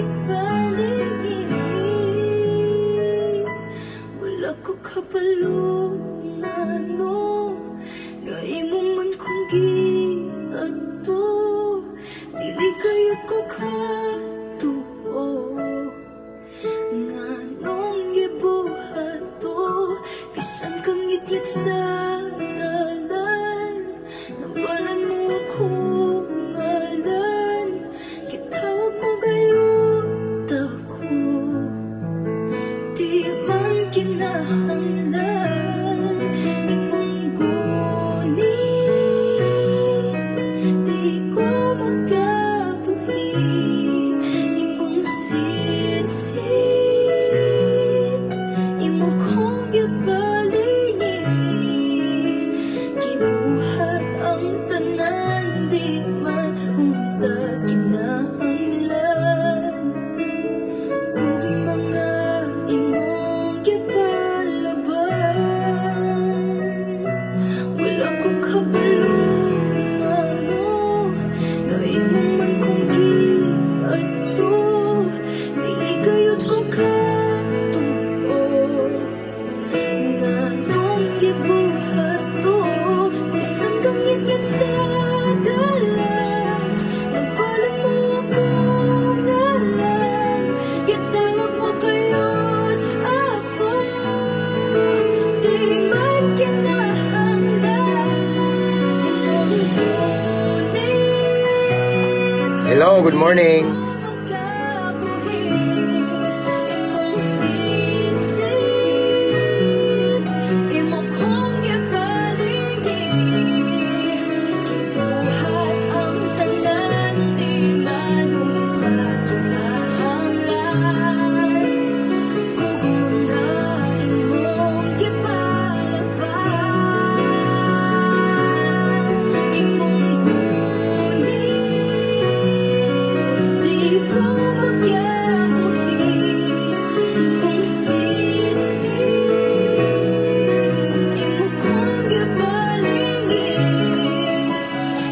Gipalingi. Wala ko kabalo ngano nga imo man kong giadto. Dili kayod ko katuo nganong gibuhat to. Bisan kang ngitngit sa dalan, nabalan mo akong ngalan. Gitawag mo gayud ako. Di man kinahanglan imong gunit. Di ko magabuhi imong sitsit. Imo kong gipalingi. Gibuhat ang tanan, di man unta kinahanglan kung mga imong gipalaban. Wala ko kabalo ngano nga imo man kong giadto. Dili gayud ko katuo nganong gibuhat to. Bisan kang ngitngit sa dalan, nabalan mo akong ngalan. Gitawag mo gayud ako. Di man kinahanglan imong gunit. Hello, good morning. Magabuhi imong sitsit. Imo kong gipalingi. Gibuhat ang tanan, di man unta kinahanglan kung mga imong gipalaban. Imong gunit. Di ko magabuhi imong sitsit. Imo kong gipalingi.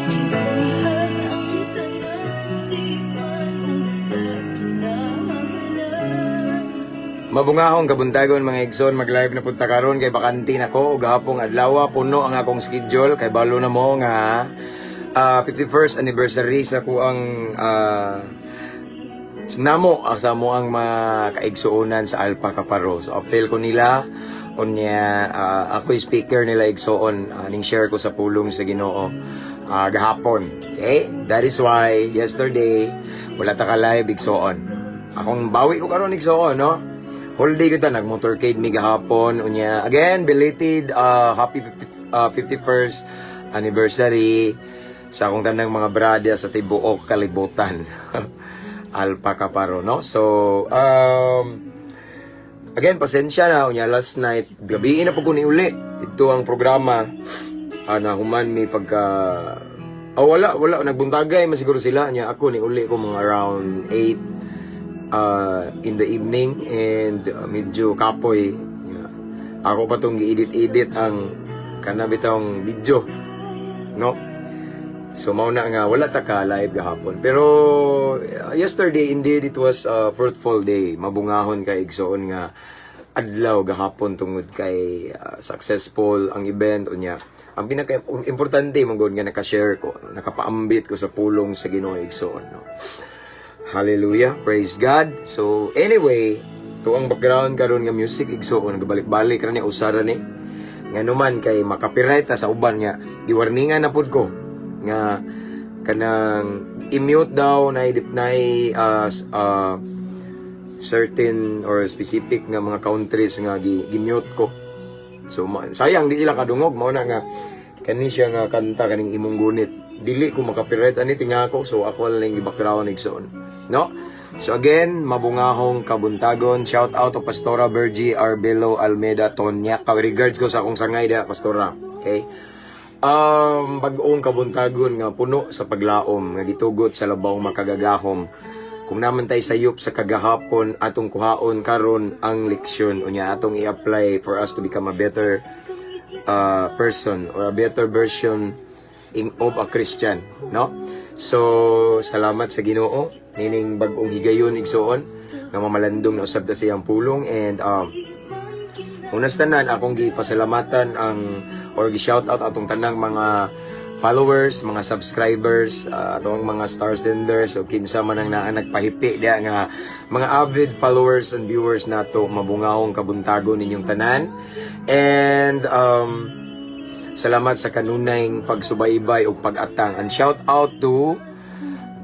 Gibuhat ang tanan, di man unta kinahanglan. Mabungahong kabuntagon, mga igsoon. Mag-live na pud ta karon kay bakante na ko ug gahapong adlaw puno ang akong schedule kay balo na mo nga 51st anniversary sa kuang namo sa mo ang mga kaigsuonan sa Alpha Kaparo. So appeal ko nila unya ako speaker nila, igsoon, ning share ko sa pulong sa Ginoo gahapon. Okay? That is why yesterday wala ta ka live, igsoon. Akong bawi ko karon, igsoon, no? Whole day ko ta nagmotorcade mi gahapon unya. Again, belated happy 50, 51st anniversary sa akong tanang mga brother sa tibuok kalibutan. Alpha Kaparo, no? So, again, pasensya na. Unya, last night, gabi na po ko ni uli. Ito ang programa. Na human mi pagka. Oh, wala, wala. Nagbuntagay man siguro sila. Nya, ako ni uli ko mga around 8 in the evening and medyo kapoy. Nya, ako pa tong gi-edit-edit ang kana bitawng video. No? So mao na nga wala ta ka live gahapon. Pero yesterday indeed it was a fruitful day. Mabungahon kay, igsoon, nga adlaw gahapon tungod kay successful ang event unya. Ang pinaka importante man gud nga naka-share ko, nakapaambit ko sa pulong sa Ginoo, igsoon, no. Hallelujah, praise God. So anyway, to ang background karon nga music, igsoon, gabalik-balik ra ni, usara ni. Ngano man kay maka-copyright ta sa uban nga giwarningan na pud ko nga kanang i-mute daw na certain or specific nga mga countries nga gi-mute ko. So sayang di sila kadungog. Mao na nga kani siya nga kanta kaning Imong Gunit. Dili ko maka-copyright ani tinga ko, so ako lang gi-background, igsoon. No? So again, mabungahong kabuntagon. Shout out to Pastora Bergie Arbelo Almeda Tonya. Ka-regards ko sa akong sangay da, Pastora. Okay? Bag-ong kabuntagon nga puno sa paglaom nga gitugot sa labawng makagagahom. Kung naman tay sayop sa kagahapon, atong kuhaon karon ang leksyon unya atong i-apply for us to become a better person or a better version of a Christian, no? So, salamat sa Ginoo nining bag-ong higayon, igsuon, nga mamalandong na usab ta sa iyang pulong. And una sa tanan, akong gipasalamatan ang or gi-shout out atong tanang mga followers, mga subscribers, atong mga star senders o kinsa man ang naa nagpahipi diha nga mga avid followers and viewers nato. Mabungahong kabuntagon ninyong tanan. And salamat sa kanunayng pagsubaybay ug pag-atang. And shout out to,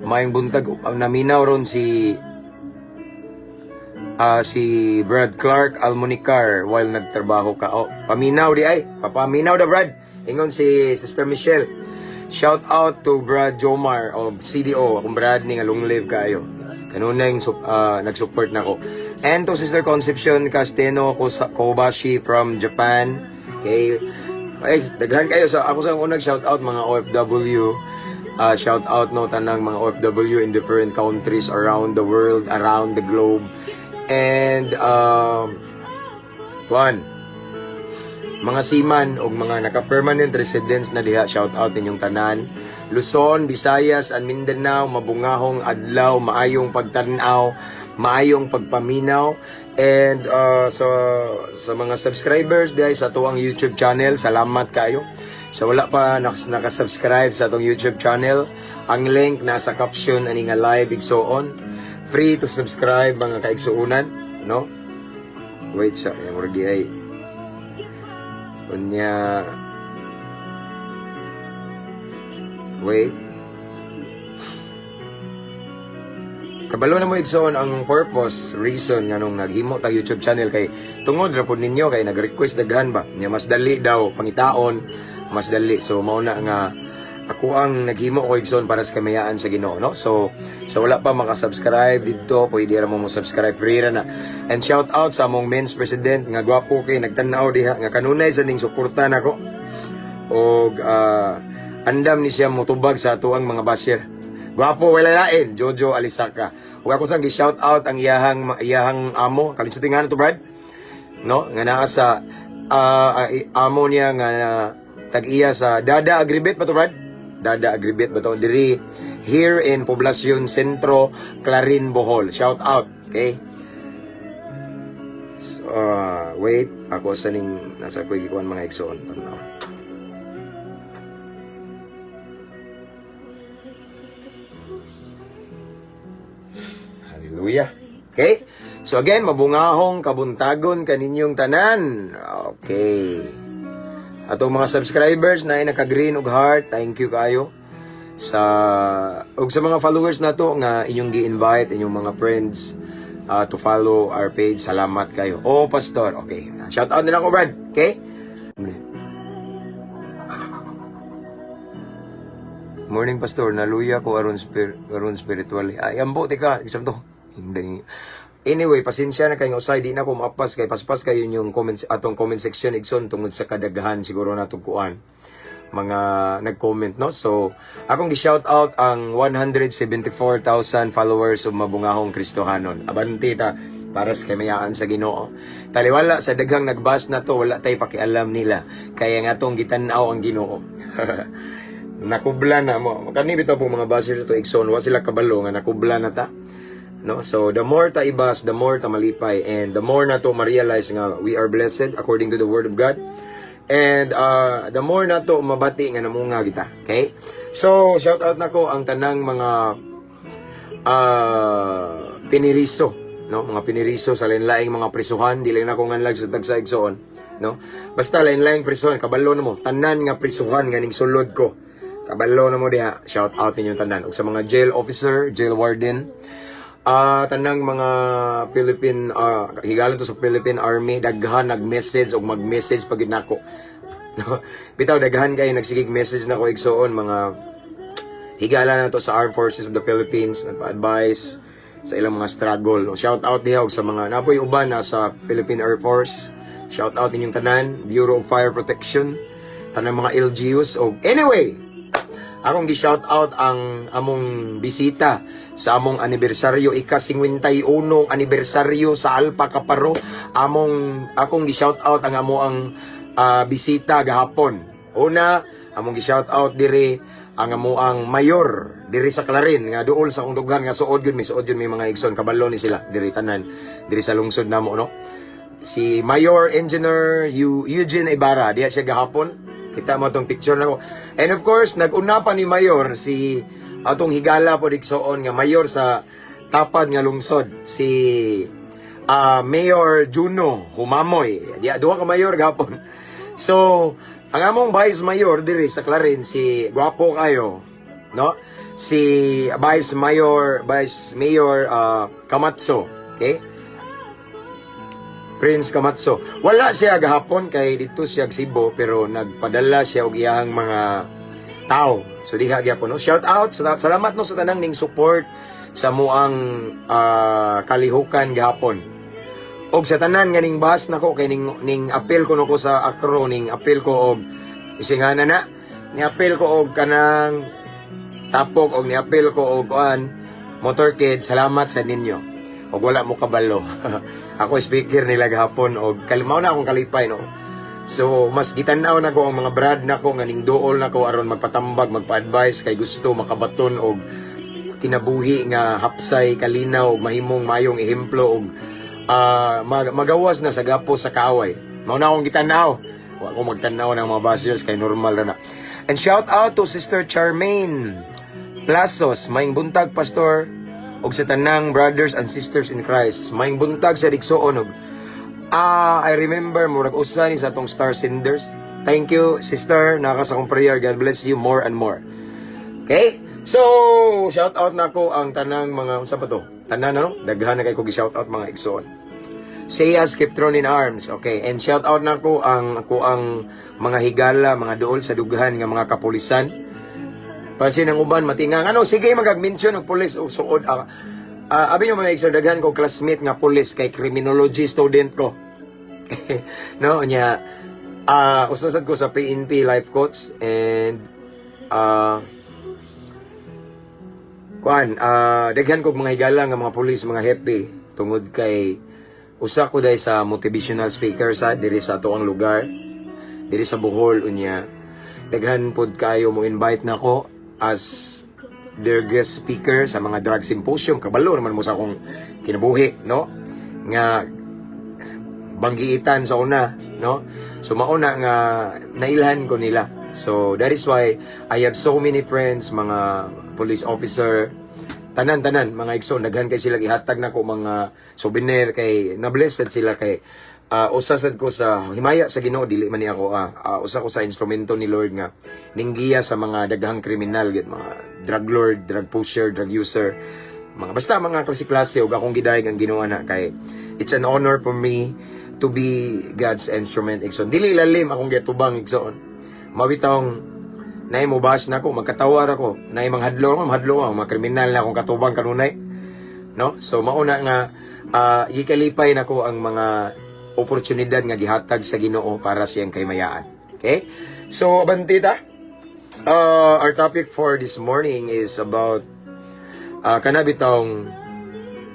maayong buntag, naminaw ron si Brad Clark Almonicar while nagtrabaho ka. Oh, paminaw di ay. Papaminaw da, Brad. Ingon si Sister Michelle. Shout out to Brad Jomar of CDO. Akong Brad ni nga long live kayo. Kanunay nag-support na ko. And to Sister Concepcion Casteno Kobashi from Japan. Okay. Ay, daghan kayo sa ako sa unang shout out, mga OFW. Shout out, no, tanang mga OFW in different countries around the world, around the globe. And kuan, mga seaman o mga naka-permanent residents na diha, shout out ninyong tanan. Luzon, Visayas, and Mindanao, mabungahong adlaw, maayong pagtan-aw, maayong pagpaminaw. And sa mga subscribers diha sa atuang YouTube channel, salamat kayo. Sa wala pa naka-subscribe sa atong YouTube channel, ang link nasa caption ani nga live, igsoon. Free to subscribe, mga kaigsuunan, no? Wait sa, yung di ay. Unya, wait. Kabalo na mo, igsoon, ang purpose, reason nga nung naghimo ta YouTube channel kay tungod ra pud ninyo, kay nag-request daghan ba. Nya mas dali daw pangitaon, mas dali. So mao na nga ako ang naghimo ko, igsoon, para sa kamayaan sa Ginoo, no? So sa wala pa maka-subscribe didto, pwede ra mo mo subscribe, free ra na. And shout out sa among men's president nga gwapo kay nagtan-aw diha nga kanunay sa ning suporta nako. Og andam ni siya motubag sa atuang mga basher. Gwapo, wala lain, Jojo Alisaka. Ug ako sang gi-shout out ang iyahang amo, kalinsuti nga to, Brad. No, nga naa sa amo niya nga tag-iya sa Dada Agribet ba to, Brad? Dada Agribet ba to diri here in Poblacion Centro, Clarin, Bohol. Shout out, okay? So, wait, ako sa ning nasa ko'y gikuan, mga igsoon, tan-aw. Hallelujah. Okay? So again, mabungahong kabuntagon kaninyong tanan. Okay. Atong mga subscribers na ay naka-green ug heart, thank you kayo. Sa ug sa mga followers nato nga inyong gi-invite inyong mga friends to follow our page, salamat kayo. Oh, pastor. Okay. Shout out din ako, Brad. Okay? Morning, pastor, naluya ko aron spiritually. Ay, ambo tika, isang to. Hindi. Anyway, pasensya na kayo usay di na ko maapas kay paspas kayo yung comments, atong comment section, igsoon, tungod sa kadaghan siguro natong kuan mga nag-comment, no. So, akong gi-shout out ang 174,000 followers of Mabungahong Kristohanon. Abante ta para sa kamayaan sa Ginoo. Taliwala sa daghang nagbash na to, wala tay pakialam nila. Kaya nga tong gitan-aw ang Ginoo. Nakubla na mo. Kani bitaw pong mga basher to, igsoon, wa sila kabalo nga nakubla na ta. No? So the more ta i-bash, the more ta malipay and the more na to ma-realize nga we are blessed according to the word of God. And the more na to mabati nga namunga kita. Okay? So shout out nako ang tanang mga piniriso, no? Mga piniriso sa lain-laing mga prisuhan, dili na ko nganlag sa tagsa, igsoon, no? Basta lain-laing prisuhan, kabalo na mo, tanan nga prisuhan nga ning sulod ko. Kabalo na mo diha, shout out ninyong tanan. Ug sa mga jail officer, jail warden, tanang mga Philippine higalan to sa Philippine Army, daghan nag-message og mag-message pag nako. No? Bitaw daghan kay nagsigig message nako, igsoon, mga higala na to sa Armed Forces of the Philippines, nagpa-advise sa ilang mga struggle. Shout out diha og sa mga napoy uban na sa Philippine Air Force. Shout out ninyong tanan, Bureau of Fire Protection, tanang mga LGUs og anyway, akong gi-shout out ang among bisita sa among anibersaryo, ika-51 anibersaryo sa Alpha Kaparo. Among akong gi-shout out ang amo ang bisita gahapon. Una, Among gi-shout out diri ang amuang mayor diri sa Clarin nga duol sa akong dughan nga suod gyud mi, suod gyud mi, mga igsoon. Kabalo ni sila diri tanan diri sa lungsod namo, no? Si Mayor Engineer Eugene Ibarra, diha siya gahapon. Kita mo tong picture nako. And of course, nag-una pa ni Mayor si atong higala po, igsoon, nga mayor sa tapad nga lungsod, si Mayor Juno Humamoy. Diha duha ka mayor gahapon. So, ang among vice mayor diri sa Clarin, si gwapo kayo, no? Si Vice Mayor Kamatso, okay? Prince Kamatso. Wala siya gahapon kay dito siya Cebu, pero nagpadala siya og iyang mga tao. So diha gyapon, no. Shout out, salamat, no, sa tanang ning support sa amuang kalihukan gahapon. Og sa tanan nga ning bash nako kay ning appeal ko no ko sa Acro, ning appeal ko og isingana na, ni appeal ko og kanang tapok og ni appeal ko og kuan motorcade. Salamat sa ninyo og wala mo kabalo. Ako speaker nila gahapon og kalimaw na akong kalipay, no? So mas gitan-aw na ko ang mga brad nako nga ning duol nako aron magpatambag, magpa-advise kay gusto makabaton og kinabuhi nga hapsay, kalinaw ug mahimong mayong ehemplo og magawas na sa gapos sa kaaway. Mao na akong gitan-aw. Wa ko magtan-aw ng mga bashers kay normal ra na. And shout out to Sister Charmaine Plazos. Maayong buntag, Pastor, ug sa tanang brothers and sisters in Christ. Maayong buntag sa igsoon og I remember murag usa ni sa atong star senders. Thank you, sister. Naka sa akong prayer. God bless you more and more. Okay? So, shout out nako ang tanang mga unsa pa to? Tanan, ano? Daghan na kay ko gi-shout out, mga igsoon. Seyas keep throne in arms. Okay. And shout out nako ang ako ang mga higala, mga duol sa dughan nga mga kapulisan. Pasin ang uban matingang ano, sige magag-mention og pulis og suod. Abi nyo, mga igsoon, daghan ko classmate nga pulis kay criminology student ko. No, nya usasad ko sa PNP life coach and kuan, daghan kog mga higala nga mga pulis, mga happy tungod kay usa ko dahil sa motivational speaker sa diri sa ato ang lugar diri sa Bohol. Unya daghan pod kayo mo invite nako as their guest speaker sa mga drug symposium. Kabalo naman mo sa akong kinabuhi, no, nga banggiitan sa una, no? So mauna nga nailhan ko nila. So that is why I have so many friends mga police officer, tanan-tanan, mga igsoon. Daghan kay sila gihatag nako mga souvenir kay na-blessed sila kay usa sad ko sa himaya sa Ginoo, dili man ni ako usa ko sa instrumento ni Lord nga ninggiya sa mga daghang kriminal gid, mga drug lord, drug pusher, drug user, mga basta mga klase-klase, ug akong gidayeg ang Ginoo na kay it's an honor for me to be God's instrument, igsoon. Dili lalim akong gitubang, igsoon. Mawitong naay mo bash nako, magkatawa ra ko. Naay manghadlo ako, mahadlo ako, mga kriminal na akong katubang kanunay, no? So mauna nga gikalipay nako ang mga oportunidad nga gihatag sa Ginoo para siyang kahimayaan. Okay? So abante ta. Our topic for this morning is about kana bitong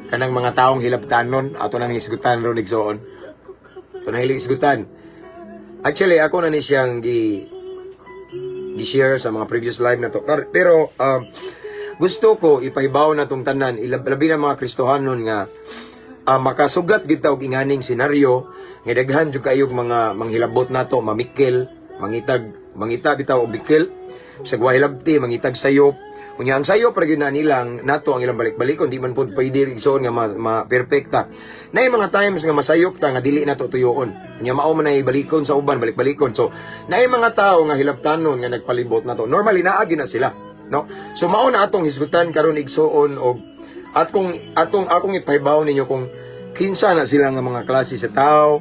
kanang mga taong hilabtanon. Ato nang hisgutan ron, igsoon. Ato nang hisgutan. Actually, ako na ni siyang gi-share sa mga previous live na to. Pero gusto ko ipahibaw na tong tanan, labi na mga Kristohanon nga makasugat gid ta og inganing senaryo nga daghan jud kayog mga manghilabot nato, mamikil, mangitag, mangita bitaw og bikil sa hilabti, mangitag sayop. Unya ang sayop ra gyud na nilang nato ang ilang balik-balikon, di man pud pwede, igsoon, nga ma perfecta. Naay mga times nga masayop ta nga dili nato tuyoon. Unya mao man ay balikon sa uban, balik-balikon. So naay mga tawo nga hilabtanon nga nagpalibot nato. Normally naagi na sila, no? So mao na atong hisgutan karon, igsoon, og at kung atong akong ipahibaw ninyo kung kinsa na sila nga mga klase sa tao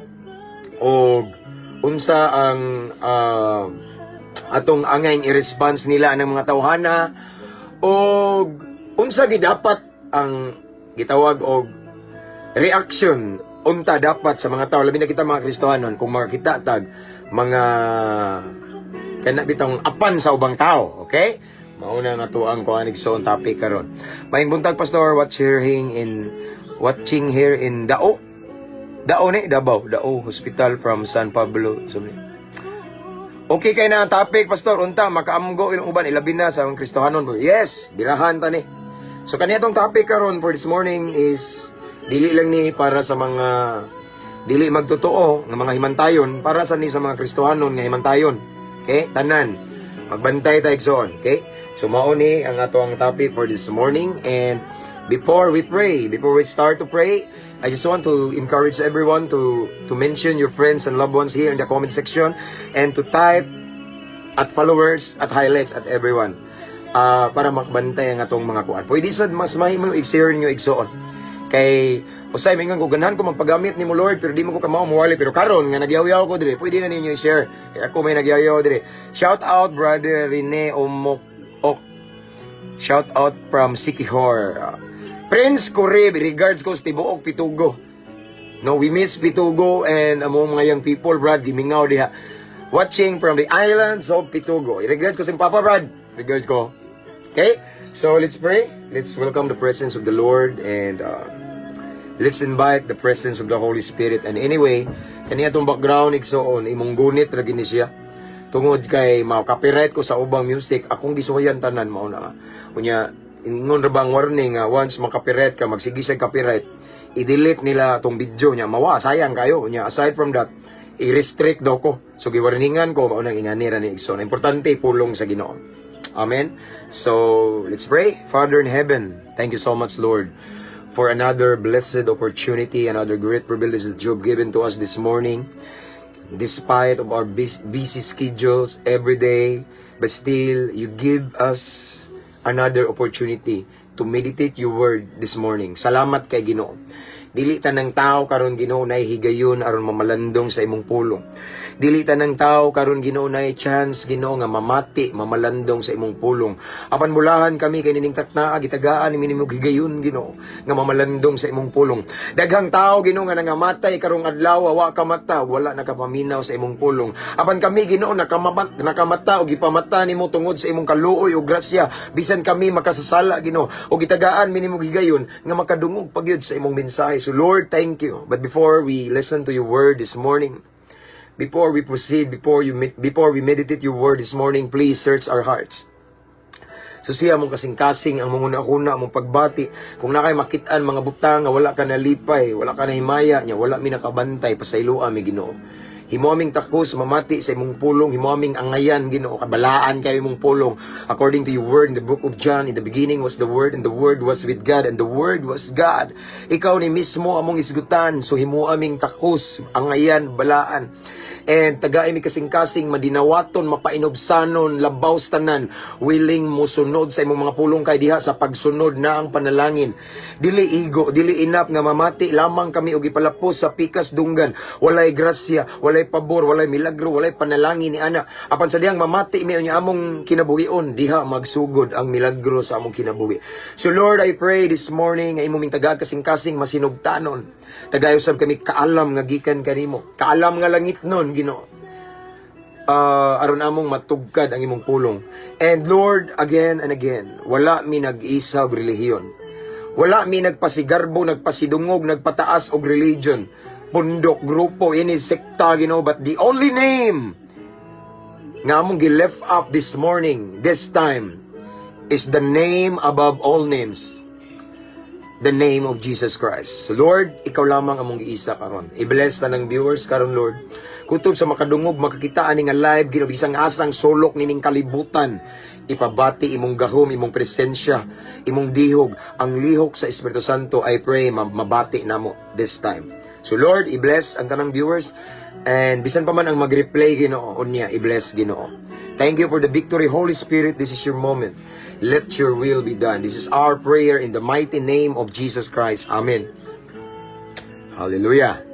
og unsa ang atong angayng i-response nila ang mga tawhana og unsa gidapat ang gitawag og reaction unta dapat sa mga tao, labi na kita mga Kristohanon, kung makakita tag mga kana bitong apan sa ubang tao. Okay, mauna nga to ang kuan, igsoon, topic karon. Maayong buntag, Pastor, watching here in Dao. Dao ni Davao, Dao Hospital from San Pablo. So, Okay kay na ang topic, Pastor. Unta, makaamgo ilang uban, ilabi na sa mga Kristohanon. Yes, birahan ta ni. So, kaniya tong topic karon for this morning is dili lang ni para sa mga dili magtotoo nga mga himantayon, para sa ni sa mga Kristohanon nga himantayon. Okay? Tanan. Magbantay ta, igsoon. Okay? So, mao ni ang ato ang topic for this morning, and before we pray, before we start to pray, I just want to encourage everyone to mention your friends and loved ones here in the comment section and to type at followers, at highlights, at everyone para makabantay ang atong mga kuan. Pwede sad mas mahimo i-share ninyo, igsoon. Kay usay mingon ko, ganahan ko magpagamit nimo, Lord, pero di mo ko kamao muwali, pero karon nga nagyaw-yaw ko dire, pwede na ninyo i-share. Kay ako may nagyaw-yaw dire. Shout out, Brother Rene Omok Ok. Shout out from Siquijor. Prince Corrib, regards ko sa tibuok Pitugo. No, we miss Pitugo and among mga young people, Brad, gimingaw diha. Watching from the islands of Pitugo. Regards ko sa Papa Brad. Regards ko. Okay? So let's pray. Let's welcome the presence of the Lord and let's invite the presence of the Holy Spirit. And anyway, kaniya atong background, igsoon, imong gunit ra gini siya. Tungod kay ma-copyright ko sa ubang music, akong gisuwayan tanan, mao na. Unya, ingon ra bang warning nga once ma-copyright ka, magsige siya copyright, i-delete nila atong video niya, mawa, sayang kayo. Unya, aside from that, i-restrict daw ko. So giwarningan ko, mao nang ingani ra ni, igsoon. Importante pulong sa Ginoo. Amen. So, let's pray. Father in heaven, thank you so much, Lord, for another blessed opportunity, another great privilege that you have given to us this morning. Despite of our busy schedules every day, but still you give us another opportunity to meditate your word this morning. Salamat kay Ginoo. Dili tanang tao karon, Ginoo, nay higayon aron mamalandong sa imong pulong. Dili tanang tao karon, Ginoo, nay chance, Ginoo, nga mamati, mamalandong sa imong pulong. Apan mulahan kami kay nining taknaa gitagaan ni minimog higayon, Ginoo, nga mamalandong sa imong pulong. Daghang tao, Ginoo, nga nangamatay karong adlaw, wa ka mata, wala nakapaminaw sa imong pulong. Apan kami, Ginoo, nakamata og gipamata nimo tungod sa imong kaluoy ug grasya. Bisan kami makasasala, Ginoo, ug gitagaan minimog higayon nga makadungog pagyud sa imong mensahe. So Lord, thank you. But before we listen to your word this morning, before we proceed, before we meditate your word this morning, please search our hearts. So siya mong kasing-kasing, ang mong una-una, mong pagbati. Kung naa kay makitaan mga butang nga wala ka nalipay, wala ka nahimaya niya, wala mi nakabantay, pasayloa mi, Ginoo. Himo aming takos mamati sa imong pulong, himo aming angayan, Ginoo, kabalaan kayo imong pulong. According to your word in the book of John, in the beginning was the Word, and the Word was with God, and the Word was God. Ikaw ni mismo among isgutan, so himo aming takos, angayan, balaan. And tagay mi kasing-kasing madinawaton, mapainubsanon, labaw sa tanan, willing mo sunod sa imong mga pulong kay diha sa pagsunod na ang panalangin. Dili igo, dili enough nga mamati lamang kami og ipalapos sa pikas dunggan. Walay grasya, walay pabor, walay milagro, walay panalangin ni ana. Apan sa dihang mamati mi unya among kinabuhion, diha magsugod ang milagro sa among kinabuhi. So Lord, I pray this morning nga imong tagay kasing-kasing masinugtanon. Tagay usab kami kaalam nga gikan kanimo. Kaalam nga langit nun, Ginoo. Aron among matugkad ang imong pulong. And Lord, again and again, wala mi nag-isa og relihiyon. Wala mi nagpasigarbo, nagpasidungog, nagpataas og religion. Pundok, grupo, ini sekta, Ginoo, but the only name nga among gi-lift up this morning, this time, is the name above all names, the name of Jesus Christ. So Lord, ikaw lamang among giisa karon. I-bless ta ng viewers karon, Lord. Kutob sa makadungog, makakita ani nga live, Ginoo, bisang asang sulok nining kalibutan. Ipabati imong gahom, imong presensya, imong dihog, ang lihok sa Espiritu Santo, I pray mabati namo this time. So Lord, i-bless ang tanang viewers and bisan pa man ang mag-replay, Ginoo, unya i-bless, Ginoo. Thank you for the victory, Holy Spirit. This is your moment. Let your will be done. This is our prayer in the mighty name of Jesus Christ. Amen. Hallelujah.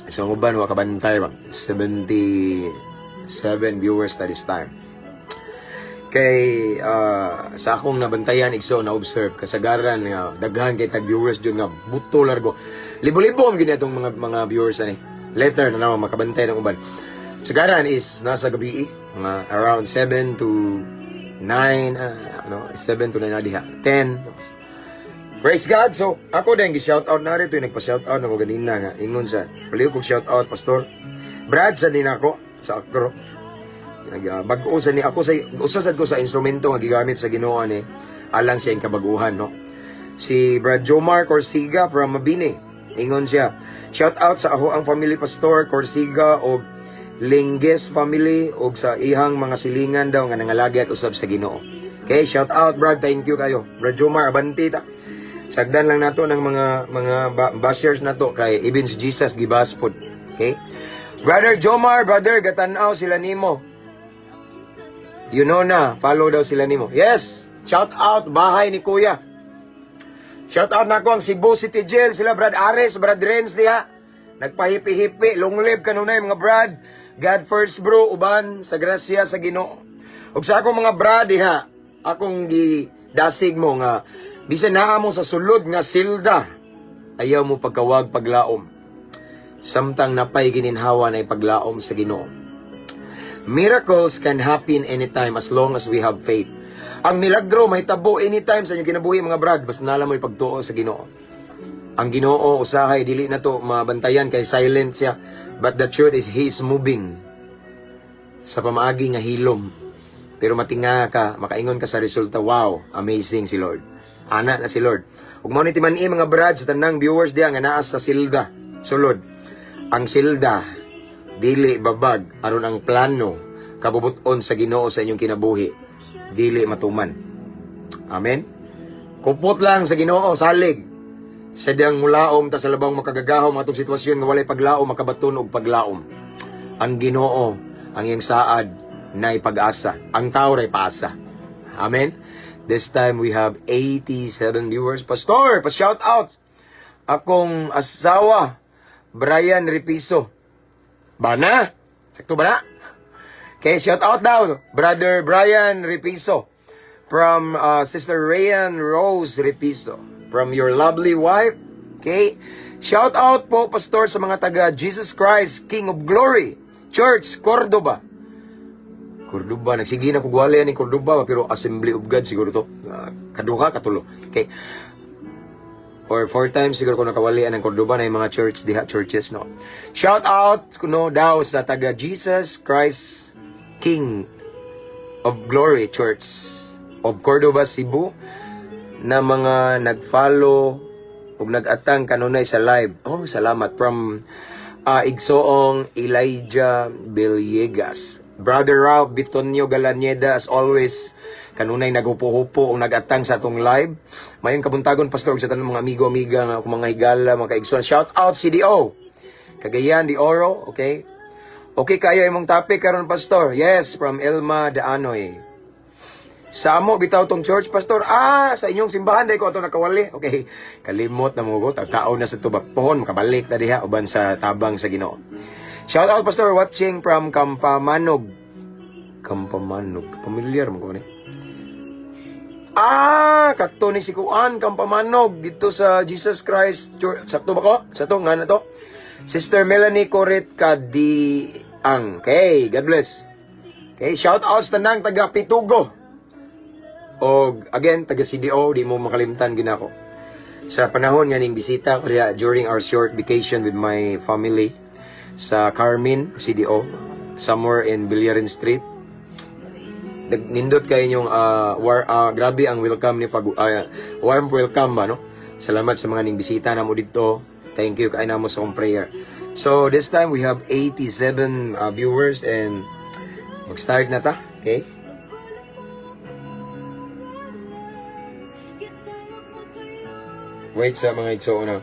So, ang uban, wa kabantay ba? 77 viewers na this time. Kay sa akong nabantayan, igsoon, na-observe kasagaran nga daghan kay tag viewers jud nga buto largo. Libo-libo ang gini atong mga viewers ani. Later na naman makabantay ng uban. Sagaran is nasa gabi, mga around 7 to 9, ano, 7 to 9 na diha. 10. Praise God. So, ako din gi-shout out na rito, nagpa-shout out na ko ganina nga ingon sa paliw kog shout out, Pastor. Brad sa din ako sa Akro. Nag bag-o sa ni ako sa usa sad ko sa instrumento nga gigamit sa Ginoo ni alang siya iyang kabaguhan, no. Si Brad Jomar Corsiga from Mabini. Ingon siya, "Shout out sa ako ang family, Pastor Corsiga og Lingges family og sa ihang mga silingan daw nga nangalagad usab sa Ginoo." Okay, shout out, Brad, thank you kayo. Brad Jomar, abanti ta. Sagdan lang nato ng mga bashers nato kay even si Jesus gibas pod. Okay? Brother Jomar, brother, gatanaw sila nimo. You know na, follow daw sila nimo. Yes, shout out bahay ni Kuya. Shout out na ako ang Cebu City Jail, sila Brad Ares, Brad Renz diha. Nagpahipi-hipi, long live kanunay, mga Brad. God first, bro, uban sa grasya sa Ginoo. Ug sa akong mga brad diha, akong gidasig mo nga bisan naa mo sa sulod nga silda, ayaw mo pagkawag paglaom. Samtang napay gininhawa na paglaom sa Ginoo. Miracles can happen anytime as long as we have faith. Ang milagro mahitabo anytime sa inyong kinabuhi, mga brad, basta nala mo ipagtuo sa Ginoo. Ang Ginoo usahay dili na to mabantayan kay silent siya. But the truth is He is moving sa pamaagi nga hilom. Pero matinga ka, makaingon ka sa resulta, "Wow, amazing si Lord." Ana na si Lord. Ug mao ni timan-i, mga brad, sa tanang viewers diha nga naa sa silda, sulod. Ang silda dili babag aron ang plano kabubuton sa Ginoo sa inyong kinabuhi dili matuman. Amen. Kupot lang sa Ginoo, salig. Sa diyang mulaom ta sa labang makagagahom atong sitwasyon nga walay paglaom, makabaton og paglaom. Ang Ginoo, ang iyang saad nay pag-asa. Ang tao ray paasa. Amen. This time we have 87 viewers. Pastor, pa-shout out. Akong asawa, Brian Ripiso. Bana? Sakto ba na? Okay, shout out daw, Brother Brian Ripiso from Sister Rayan Rose Ripiso from your lovely wife. Okay? Shout out po, Pastor, sa mga taga Jesus Christ King of Glory Church, Cordoba. Cordoba, nagsige na kog wali ni Cordoba pero Assembly of God siguro to. Kaduha, katulo. Okay. Or four times siguro ko nakawali ng Cordoba na yung mga church diha, churches, no. Shout out kuno daw sa taga Jesus Christ King of Glory Church of Cordoba, Cebu na mga nag-follow ug nag-atang kanunay sa live. Oh, salamat from Igsoong Elijah Villegas. Brother Ralph Bitonio Galanyeda, as always, kanunay naghupo-hupo ug nag-atang sa atong live. Mayong kabuntagon, Pastor, ug sa tanang mga amigo-amiga nga akong mga higala, mga kaigsoon. Shout out CDO. Cagayan de Oro, okay? Okay kayo imong topic karon, Pastor. Yes, from Elma Daanoy. Sa amo bitaw tong church, Pastor. Ah, sa inyong simbahan dai ko ato nakawali. Okay. Kalimot na mo ko tagtaon na sa tubak. Pohon makabalik ta diha uban sa tabang sa Ginoo. Shout out, Pastor, watching from Kampamanog. Kampamanog. Familiar mo ko ni. Ah, kato ni si Kuan Kampamanog dito sa Jesus Christ Church. Sakto ba ko? Sa to nga na to? Sister Melanie Coret Kadiang. Okay, God bless. Okay, shout out sa tanang taga Pitugo. Og again, taga CDO, di mo makalimtan ginako. Sa panahon nga ning bisita ko diha during our short vacation with my family sa Carmen, CDO, somewhere in Villarin Street. Nindot kayo inyong grabe ang welcome ni pag warm welcome ba, no? Salamat sa mga ning bisita namo didto. Thank you kay namo sa akong prayer. So this time we have 87 viewers and mag-start na ta, okay? Wait sa mga igsoon na.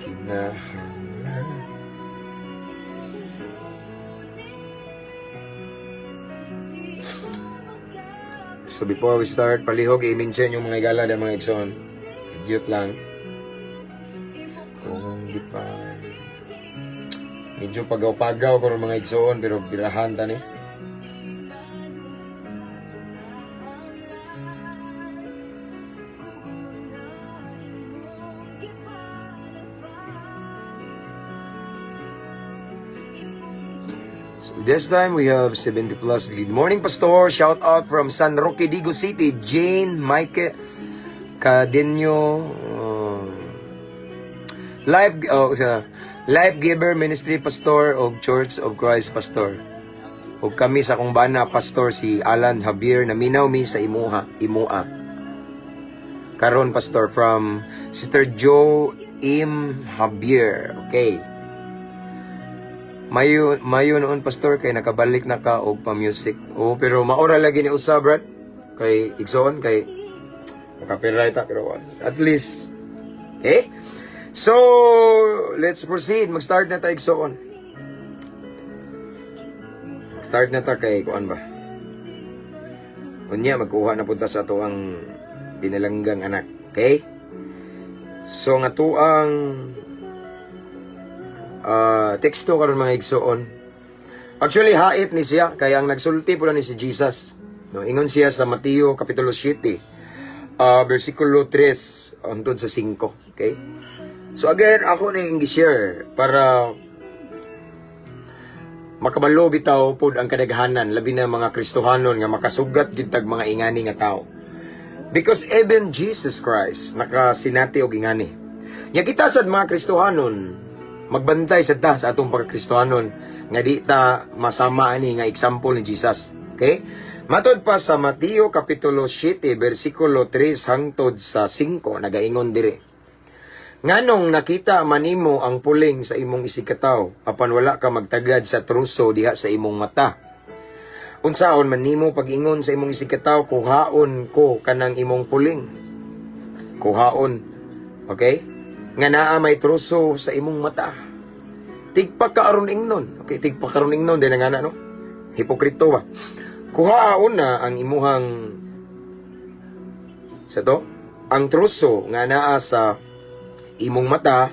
Kinahanglan. So before we start, palihog i-mention yung mga igala ng mga igsoon. Cute lang. Kung di pa medyo pagaw-pagaw karon, mga igsoon, pero birahan ta ni. So this time we have 70 plus. Good morning, Pastor. Shout out from San Roque Digo City, Jane Michael Kadenyo, Life, oh, sa Life Giver Ministry Pastor og Church of Christ Pastor. Ug kami sa akong bana, Pastor si Alan Javier, naminaw mi sa imuha, imua. Karon, Pastor, from Sister Joe M. Javier. Okay. Mayo mayo noon, Pastor, kay nakabalik na ka og pa-music. Oh, pero maora lagi ni usa, brad. Kay igsoon kay copyright ta, pero at least. Okay? So, let's proceed. Mag-start na ta, igsoon. Start na ta kay kuan ba? Unya magkuha na punta sa ato ang pinalanggang anak. Okay? So nga tuang teksto karon, mga igsoon. Actually, hait ni siya kay ang nagsulti pula ni si Jesus. No, ingon siya sa Mateo kapitulo 7, versikulo 3 hangtod sa 5, okay? So again, ako na yung share para makabalo bitaw pod ang kadaghanan, labi na mga Kristohanon nga makasugat gid tag mga ingani nga tao. Because even Jesus Christ nakasinati og ingani. Nya kita sad mga Kristohanon, magbantay sad ta sa atong pagkakristohanon nga di ta masama ani nga example ni Jesus. Okay? Matod pa sa Mateo kapitulo 7 versikulo 3 hangtod sa 5, nagaingon dire. "Nganong nakita manimo ang puling sa imong isigkatawo apan wala ka magtagad sa truso diha sa imong mata? Unsaon man nimo pag-ingon sa imong isigkatawo, 'Kuhaon ko kanang imong puling'? Kuhaon. Okay? Nga naa may truso sa imong mata. Tigpa ka aron ingnon." Okay, tigpa ka aron ingnon din nga na, no? Hipokrito ba? "Kuhaon na ang imuhang sa to ang truso nga naa sa imong mata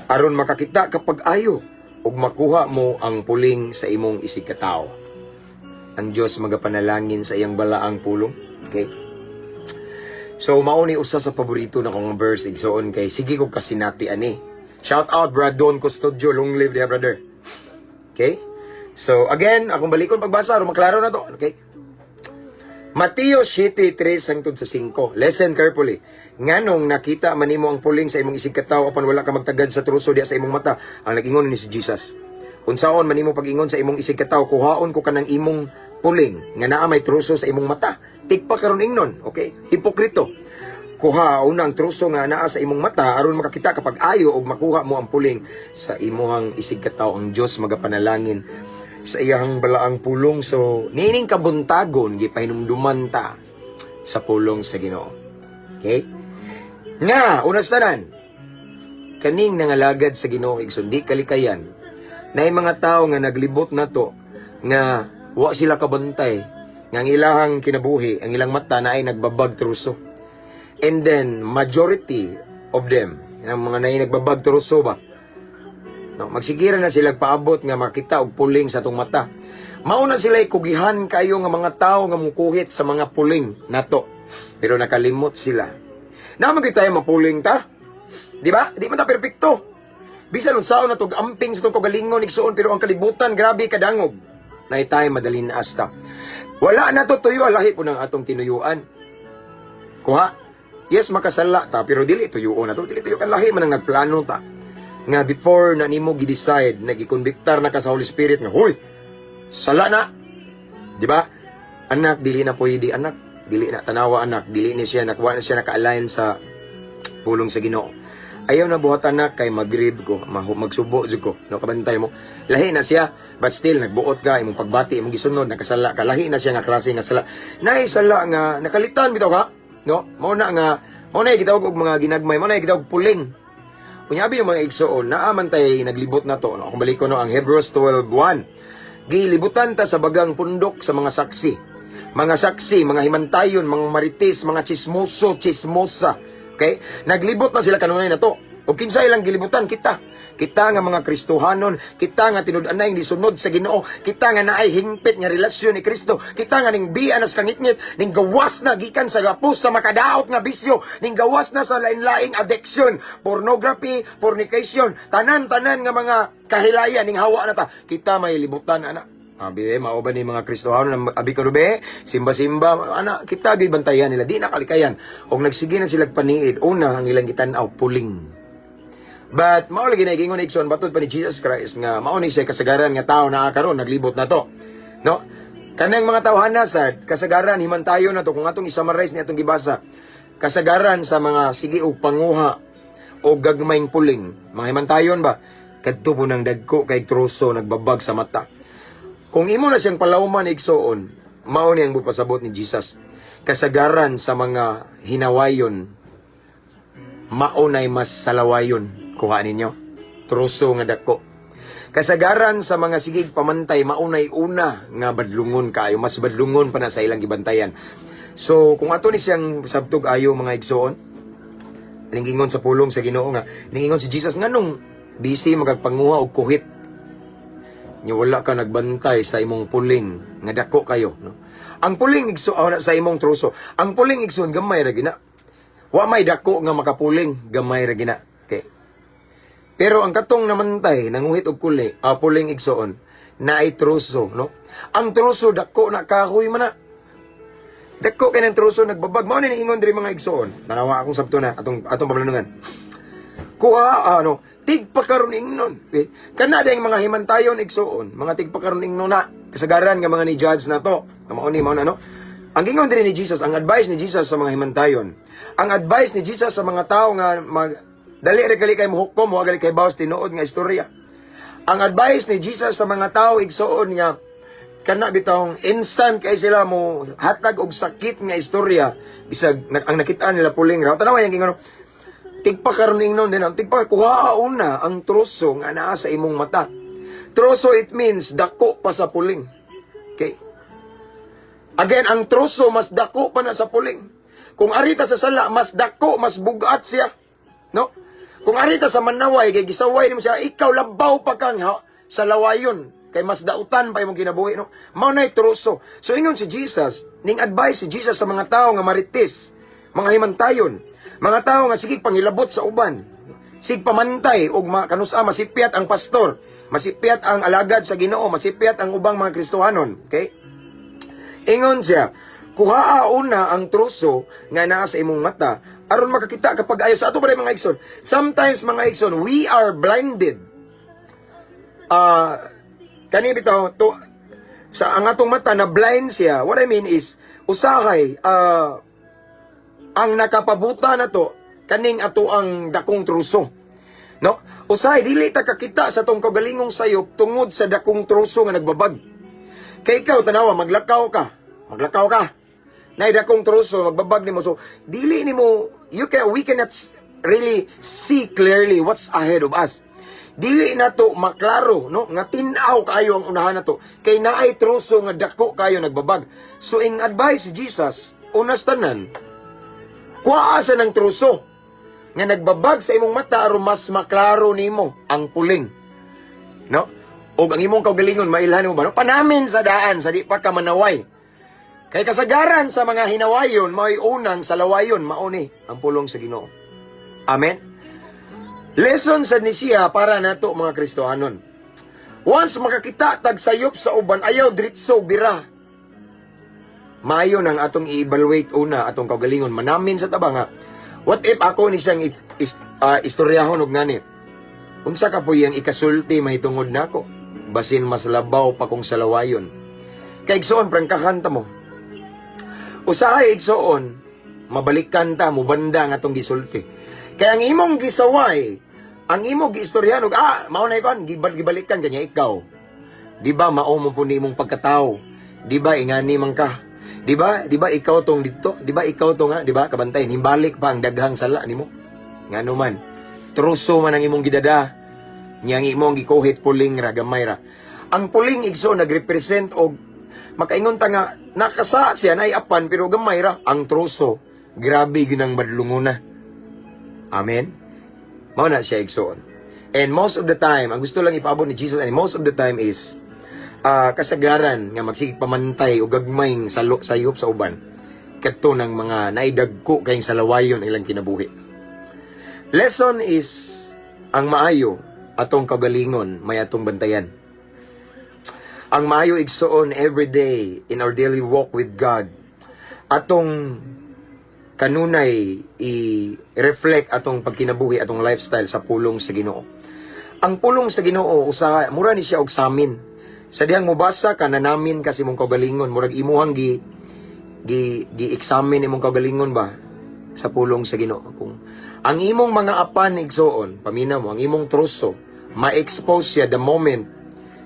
aron makakita ka pag-ayo ug makuha mo ang puling sa imong isigkatao." Ang Dios magapanalangin sa iyang balaang pulong. Okay? So mao ni usa sa paborito na kong verse, igsoon, kay sige ko kasinati ani. Shout out Brad Don Custodio, long live dear brother. Okay? So again, akong balikon pagbasa aron maklaro na to. Okay? Mateo 7:3 hangtod sa 5. Listen carefully. "Nganong nakita manimo ang puling sa imong isigkatawo apan wala ka magtagad sa truso diha sa imong mata?" Ang nag-ingon ni si Jesus. "Unsaon manimo pag-ingon sa imong isigkatawo, 'Kuhaon ko kanang imong puling,' nga naa may truso sa imong mata? Tigpa karon ingnon, okay? Hipokrito. Kuha una ang truso nga naa sa imong mata aron makakita ka pag-ayo ug makuha mo ang puling sa imuhang isigkatawo." Ang Dios magapanalangin sa iyang balaang pulong. So, niining kabuntagon, gipahinumduman ta sa pulong sa Ginoo. Okay? Nga, unas tanan, kaning nangalagad sa Ginoo, igsoon, di kalikayan na yung mga tao nga naglibot na to, nga wa sila kabantay, nga ang ilahang kinabuhi, ang ilang mata na ay nagbabag truso. And then, majority of them, ang mga naay nagbabag truso ba, no, magsigira na sila paabot nga makita og puling sa atong mata. Mauna sila kugihan kayo nga mga tao nga mukuhit sa mga puling nato. Pero nakalimot sila. Naman tayo mapuling ta. Di ba? Di man ta perpekto. Bisan unsaon na tog amping sa tong kagalingon, igsuon, pero ang kalibutan grabe kadangog. Nay tayo madalhin asta. Wala na to tuyo, lahi po ng atong tinuyuan. Kuha. Yes, makasala ta, pero dili tuyuon na to. Dili tuyo kan lahi man ang nagplano ta. Nga before na nimo gi-decide, nagikonbiktar na ka sa Holy Spirit nga, "Hoy, sala na." Di ba? "Anak, dili na pwede, anak. Dili na, tanawa anak, dili ni siya, nakuha na siya naka-align sa pulong sa Ginoo. Ayaw na buhat anak kay magrib ko, magsubo jud ko." No, kabantay mo. Lahi na siya, but still nagbuot ka imong pagbati, imong gisunod, nakasala ka. Lahi na siya nga klase nga sala. Naay sala nga nakalitan bitaw ka, no? Mao na gitawag og mga ginagmay, mao na gitawag puling. Unya abi yung mga igsoon, naa man tay naglibot na to. No? Kung balik ko, no, ang Hebrews 12:1. Gilibutan ta sa bagang pundok sa mga saksi. Mga saksi, mga himantayon, mga marites, mga chismoso, chismosa. Okay? Naglibot na sila kanunay na to. O kinsa ilang gilibutan? Kita. Kita nga mga Kristohanon, kita nga tinud-anay nisunod sa Ginoo, kita nga naay hingpit nga relasyon ni Kristo, kita nga ning biya nas kangitngit, ning gawas na gikan sa gapos sa makadaot nga bisyo, ning gawas na sa lain-laing addiction, pornography, fornication, tanan-tanan nga mga kahilayan ning hawa na ta. Kita may libutan ana. Abi, mao ba ni mga Kristohano na abi karon be, simba-simba, ana kita gyud bantayan nila, di na kalikayan. Og nagsige na sila paniid, una ang ilang gitan-aw puling. But mao lagi na giingon igsoon batod pa ni Jesus Christ nga mao ni siya kasagaran nga tao naa karon naglibot na to. No? Kanang mga tawhana sad kasagaran himantayon na to kung atong i-summarize ni atong gibasa. Kasagaran sa mga sige og panguha o gagmayng puling, mga himantayon ba kadto po nang dagko kay troso nagbabag sa mata. Kung imo na siyang palawman, igsoon, mao ni ang bupasabot ni Jesus. Kasagaran sa mga hinawayon, mao nay mas salawayon. Kuha ninyo. Troso nga dako. Kasagaran sa mga sigig pamantay, maunay una nga badlungon kaayo, mas badlungon pa na sa ilang gibantayan. So, kung ato ni siyang sabtog ayo, mga igsoon, ningingon sa pulong sa Ginoo nga, ningingon si Jesus, nganong busy magpanguha og kuhit nya wala ka nagbantay sa imong puling nga dako kayo, no? Ang puling, igso, sa imong troso. Ang puling, igsoon, gamay ra gina. Wa may dako nga makapuling, gamay ra gina. Okay. Pero ang katong namantay nanguhit og kuli, puling, igsoon, naay troso, no? Ang troso dako na kahoy man na. Dako kay ng troso nagbabag. Mao ni niingon diri, mga igsoon. Tanawa akong sabto na atong atong pamlanungan. Kuha ano, tigpakaron ingnon. Okay? Kana dayang mga himantayon, igsoon, mga tigpakaron ingnon na kasagaran nga mga ni judge na to. Nga mao ni mao na, no. Ang gingon diri ni Jesus, ang advice ni Jesus sa mga himantayon. Ang advice ni Jesus sa mga tao nga mag dali ra gali kay mohukom, wa gali kay bawas tinuod nga istorya. Ang advice ni Jesus sa mga tao, igsoon, nga kana bitawng instant kay sila mo hatag og sakit nga istorya bisag ang nakita nila puling ra. Tanawa yang gingon, tigpakaron ingnon din ang tigpa kuha una ang troso nga naa sa imong mata. Troso, it means dako pa sa puling. Okay. Again, ang troso mas dako pa na sa puling. Kung arita sa sala, mas dako, mas bugat siya. No? Kung arita sa manaway, kay gisaway nimo siya, ikaw labaw pa kang ha, sa lawayon kay mas dautan pa imong kinabuhi, no? Mao nay troso. So ingon si Jesus, ning advice si Jesus sa mga tao nga marites, mga himantayon, mga tao nga sige pangilabot sa uban, sig pamantay og kanusa masipyat ang pastor, masipyat ang alagad sa Ginoo, masipyat ang ubang mga Kristohanon, okay? Ingon siya, kuhaa una ang troso nga naa sa imong mata aron makakita kapag ayo sa ato ba mga igsoon. Sometimes, mga igsoon, we are blinded. Ah, kani bitaw to sa ang atong mata na blind siya. What I mean is usahay ang nakapabuta na to kaning ato ang dakong truso. No? Usahay dili ta kakita sa atong kaugalingong sayop tungod sa dakong truso nga nagbabag. Kay ikaw tanawa maglakaw ka. Maglakaw ka. Nay dakong truso magbabag nimo, so dili nimo you can we cannot really see clearly what's ahead of us. Dili na to maklaro, no, nga tin-aw kaayo ang unahan nato kay naay truso nga dako kayo nagbabag. So ing advice si Jesus, unas tanan, kuhaa sa ng truso nga nagbabag sa imong mata aron mas maklaro nimo ang puling. No? Og ang imong kaugalingon mailhan mo ba, no? Panamin sa daan sa di pa ka manaway. Kay kasagaran sa mga hinawayon, mao'y unang sa lawayon, mao ni ang pulong sa Ginoo. Amen. Lesson sa ni siya para nato mga Kristohanon. Once makakita tag sayop sa uban, ayaw diretso bira. Maayo nang atong i-evaluate una atong kaugalingon, manamin sa taba nga what if ako ni siyang istoryahon og ngani, unsa ka po iyang ikasulti mahitungod nako, basin mas labaw pa kong salawayon? Kay igsoon, prangkahan ta mo. Usahay, igsoon, mabalikan ta, mubanda nga atong gisulti. Kay ang imong gisaway, ang imong giistoryahan og mao na ikon gibalikan kanya ikaw. Di ba mao mo po ni imong pagkatao? Di ba ingani man ka? Di ba? Di ba ikaw tong dito? Di ba ikaw to nga? Di ba? Kabantay, nimbalik pa ang daghang sala nimo. Ngano man, truso man ang imong gidada. Nya ang imong gikuhit puling ra, gamay ra. Ang puling, igso, nagrepresent og makaingon ta nga nakasa siya nay apan pero gamay ra. Ang troso, grabe ginang badlungona. Amen. Mao na siya, igsoon. And most of the time, ang gusto lang ipaabot ni Jesus and most of the time is kasagaran nga magsigig pamantay o gagmayng salo sayop sa uban kadto ng mga naidagko kayong salawayon ilang kinabuhi. Lesson is ang maayo atong kagalingon may atong bantayan. Ang maayo, igsuon, every day in our daily walk with God, atong kanunay i-reflect atong pagkinabuhi, atong lifestyle sa pulong sa Ginoo. Ang pulong sa Ginoo usahay mura ni siya og samin. Sa dihang mobasa ka, nanamin ka sa imong kaugalingon, murag imuhang gi gi gi-examine imong kaugalingon ba sa pulong sa Ginoo. Kung ang imong mga apan, igsuon, paminaw mo, ang imong troso, ma-expose siya the moment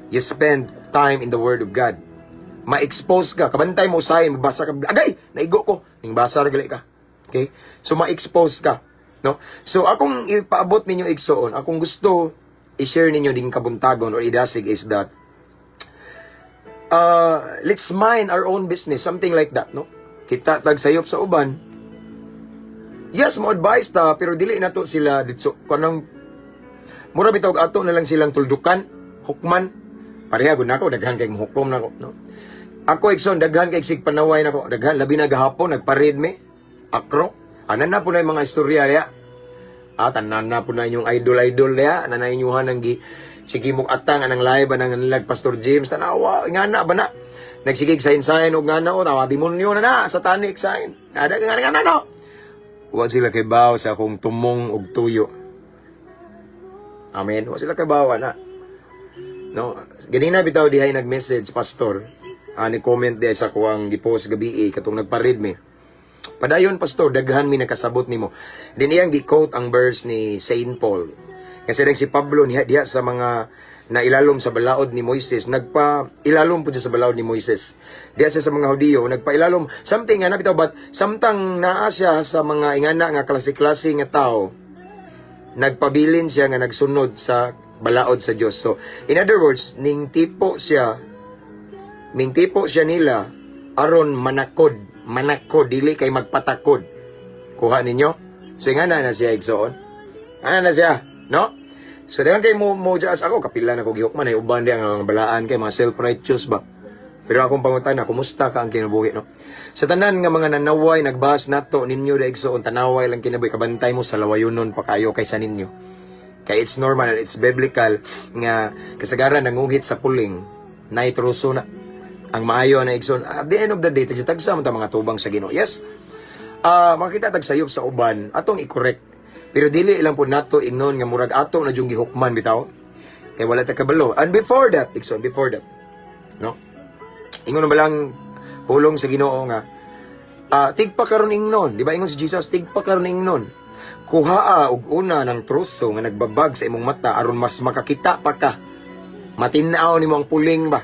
you spend time in the Word of God. Ma-expose ka, kabantay mo usahay, mabasa ka, "Agay, naigo ko," ning basa ra gali ka. Okay? So ma-expose ka, no? So akong ipaabot ninyo, igsuon, akong gusto i-share ninyo ding kabuntagon or idasig is that let's mind our own business, something like that, no? Kita tag sayop sa uban. Yes, mo advice ta, pero dili na to sila ditso kanang mura bitaw og ato na lang silang tuldukan, hukman. Pareha gud nako, daghan kay hukom nako, no? Ako, igsoon, daghan kay sig panaway nako, daghan, labi na gahapon nagparid me. Akro. Anan na po na yung mga istorya diya. Ah, tanan na po na inyong idol-idol diya, na inyuhan ang gi sige mong atang anang live anang nilag Pastor James, tanawa ngana ba na nagsigig sain-sain og ngana o tawa demonyo na na satanic sign. Ada nga nga no. Wa sila kay baw sa akong tumong og tuyo. Amen. Wa sila kay baw na. No, ganina bitaw dihay nag-message, pastor. Ani comment dihay sa kuang gipost gabi eh, katong nagparid me. "Padayon, pastor, daghan mi nakasabot nimo." Din iyang gi-quote ang verse ni Saint Paul. Kasi nag si Pablo niya diha sa mga nailalom sa balaod ni Moises, nagpa ilalom po siya sa balaod ni Moises. Diha siya sa mga Hudiyo, nagpailalom something nga na bitaw, but samtang naa siya sa mga ingana nga klase-klase nga tao, nagpabilin siya nga nagsunod sa balaod sa Dios. So, in other words, ning tipo siya nila aron manakod, manakod dili kay magpatakod. Kuha ninyo? So ingana na siya, igsoon. Ana na siya, no? So daghan kay mo mo jas ako kapila na ko gihukman ay uban di ang mga balaan kay mga self-righteous ba. Pero akong pangutana, kumusta ka ang kinabuhi, no? Sa tanan nga mga nanaway, nagbas nato ninyo da, igsoon, tanaway lang kinabuhi, kabantay mo sa lawayonon pa kayo kaysa ninyo. Kay it's normal and it's biblical nga kasagaran nanguhit sa puling, nitroso na. Ang maayo na, igsoon, at the end of the day, tagsa mo ta mga tubang sa Ginoo. Yes, makita tag sayop sa uban, atong i-correct. Pero dili lang po nato ingnon nga murag ato na yung gihukman bitaw. Kay wala ta kabalo. And before that, igsoon, before that, no? Ingon na ba lang pulong sa Ginoo nga tigpa karon ingnon, di ba ingon si Jesus, "Tigpa karon ingnon. Kuhaa og una ng troso nga nagbabag sa imong mata aron mas makakita pa ka. Matin-aw nimo ang puling ba."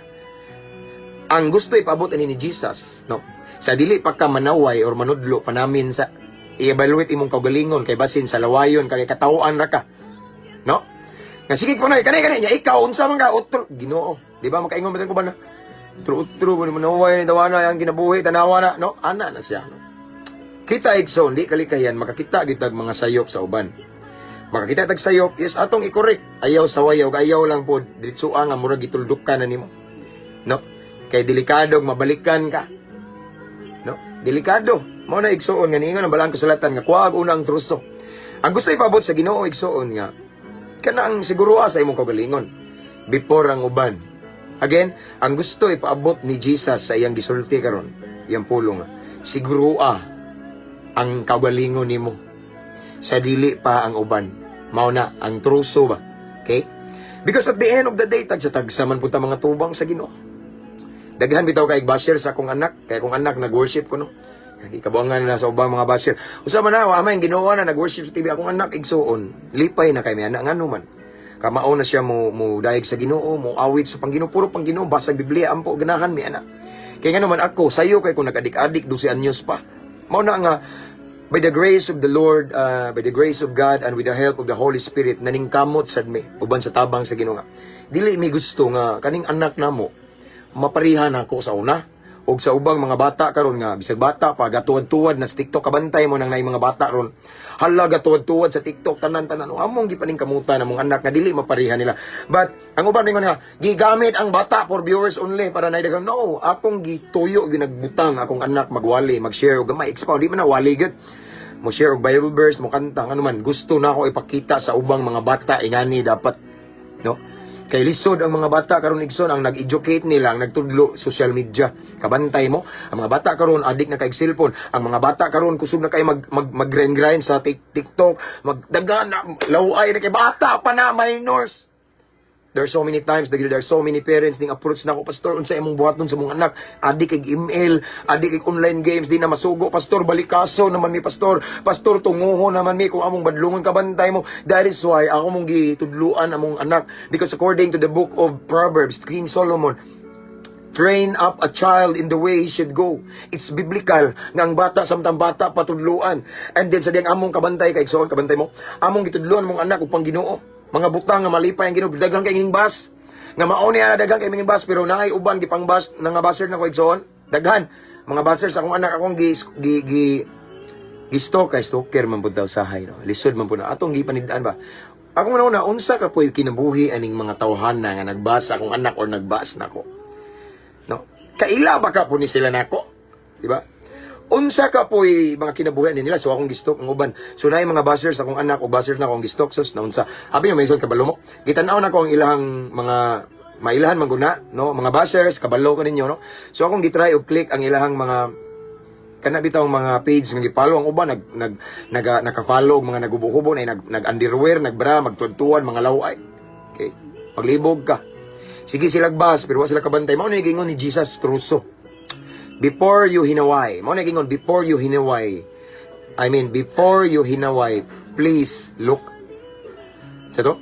Ang gusto ipaabot ani ni Jesus, no? Sa dili pa ka manaway or manudlo panamin sa i-evaluate imong kaugalingon kay basin sa lawayon kay katawhan ra ka. No? Nga sige po na kani kani nya ikaw unsa man ka utro Ginoo, di ba makaingon ba ko ba na utro utro mo manaway ni tawana ang kinabuhi tanawa na, no? Ana na siya, no? Kita, igsoon, di kalikayan makakita gyud tag mga sayop sa uban. Makakita tag sayop, yes, atong i-correct. Ayaw saway og ayaw lang pod diretsoa nga murag gituldukan na nimo. No? Kay delikado mabalikan ka. No? Delikado. Mao na, igsuon, nga niingon ang balaan kasulatan nga kuha una ang truso. Ang gusto ipabot sa Ginoo, igsuon, nga kana ang siguroa sa imong kaugalingon before ang uban. Again, ang gusto ipaabot ni Jesus sa iyang gisulti karon, iyang pulong, siguroa ang kaugalingon nimo sa dili pa ang uban. Mao na ang truso ba. Okay? Because at the end of the day, tagsa tagsa man po ta mga tubang sa Ginoo. Daghan bitaw kay basher sa akong anak, kay akong anak nag-worship ko, no. Ikabuangan na sa ubang mga basher. Usa man na, wa man Ginoo na nag-worship sa TV akong anak, igsuon. Lipay na kay mi anak, ngano man. Kamao na siya mo dayeg sa Ginoo, mo awit sa Panginoon, puro Panginoon, basag Biblia, ampo ganahan mi anak. Kay ngano man ako, sayo kay ko nag-adik-adik 12 anyos pa. Mao na nga by the grace of the Lord, by the grace of God and with the help of the Holy Spirit, naningkamot sad mi uban sa tabang sa Ginoo nga. Dili mi gusto nga kaning anak namo maparihan ako sa una og sa ubang mga bata karon nga bisag bata pa gatuwad-tuwad na sa TikTok. Kabantay mo nang nay mga bata ron, hala, gatuwad-tuwad sa TikTok tanan-tanan. O, among gipaningkamutan among anak nga dili maparihan nila, but ang uban ningon nga gigamit ang bata for viewers only para nay daghang, no. Akong gituyo, ginagbutang akong anak magwali, mag-share og gamay, expound, di man na wali gud mo share og Bible verse, mo kanta, ano man gusto na ako ipakita sa ubang mga bata ingani dapat, no? Kay lisod ang mga bata karon, igsoon, ang nag-educate nila, ang nagtudlo, social media. Kabantay mo, ang mga bata karon adik na kay cellphone. Ang mga bata karon kusog na kay mag mag, mag grind grind sa TikTok, magdagan na laway na kay bata pa na, minors. There are so many times, there are so many parents ning approach na ako, "Pastor, unsa imong buhaton sa mong anak? Adik kay email, adik kay online games, di na masugo, pastor, balikaso naman mi, pastor. Pastor, tunguho naman mi kung among badlungon." Kabantay mo. That is why ako mong gitudluan among anak, because according to the book of Proverbs, King Solomon, "Train up a child in the way he should go." It's biblical nga ang bata samtang bata patudluan. And then sa diyang among kabantay kay, igsoon, kabantay mo, among gitudluan mong anak ug pang Ginoo. Mga butang nga malipay ang Ginoo, daghan kay bas. Nga mao niya na daghan kay bas, pero naay uban gipang-bash na nga basher na ko, igsoon. Daghan mga basher sa akong anak, akong gi gi gi gi-stalk kay stalker man pud daw sahay, no. Lisod man pud na atong gipanidaan ba. Ako man una, unsa ka po'y kinabuhi aning mga tawhana nga nag-bash akong anak or nag-bash nako? No? Kaila ba ka po ni sila nako? Di ba? Unsa ka po'y mga kinabuhi nila? So akong gi-stalk ang uban. So naay mga bashers akong anak o bashers na akong gi-stalk, sus na unsa. Abi nyo may kabalo mo. Gitan-aw na ko ang ilahang mga mailahan man guna, no? Mga bashers, kabalo ko ninyo, no? So akong gitry og click ang ilahang mga kana bitaw mga page nga gipalo ang uban, nag nag naga naka-follow og mga nagubo-hubo na nag nag underwear, nagbra, magtuadtuan, mga laway. Okay. Paglibog ka. Sige sila bash pero wa sila kabantay. Mao ni giingon ni Jesus, truso. Before you hinaway. Mao ni giingon, before you hinaway. I mean, before you hinaway, please look. Sa to?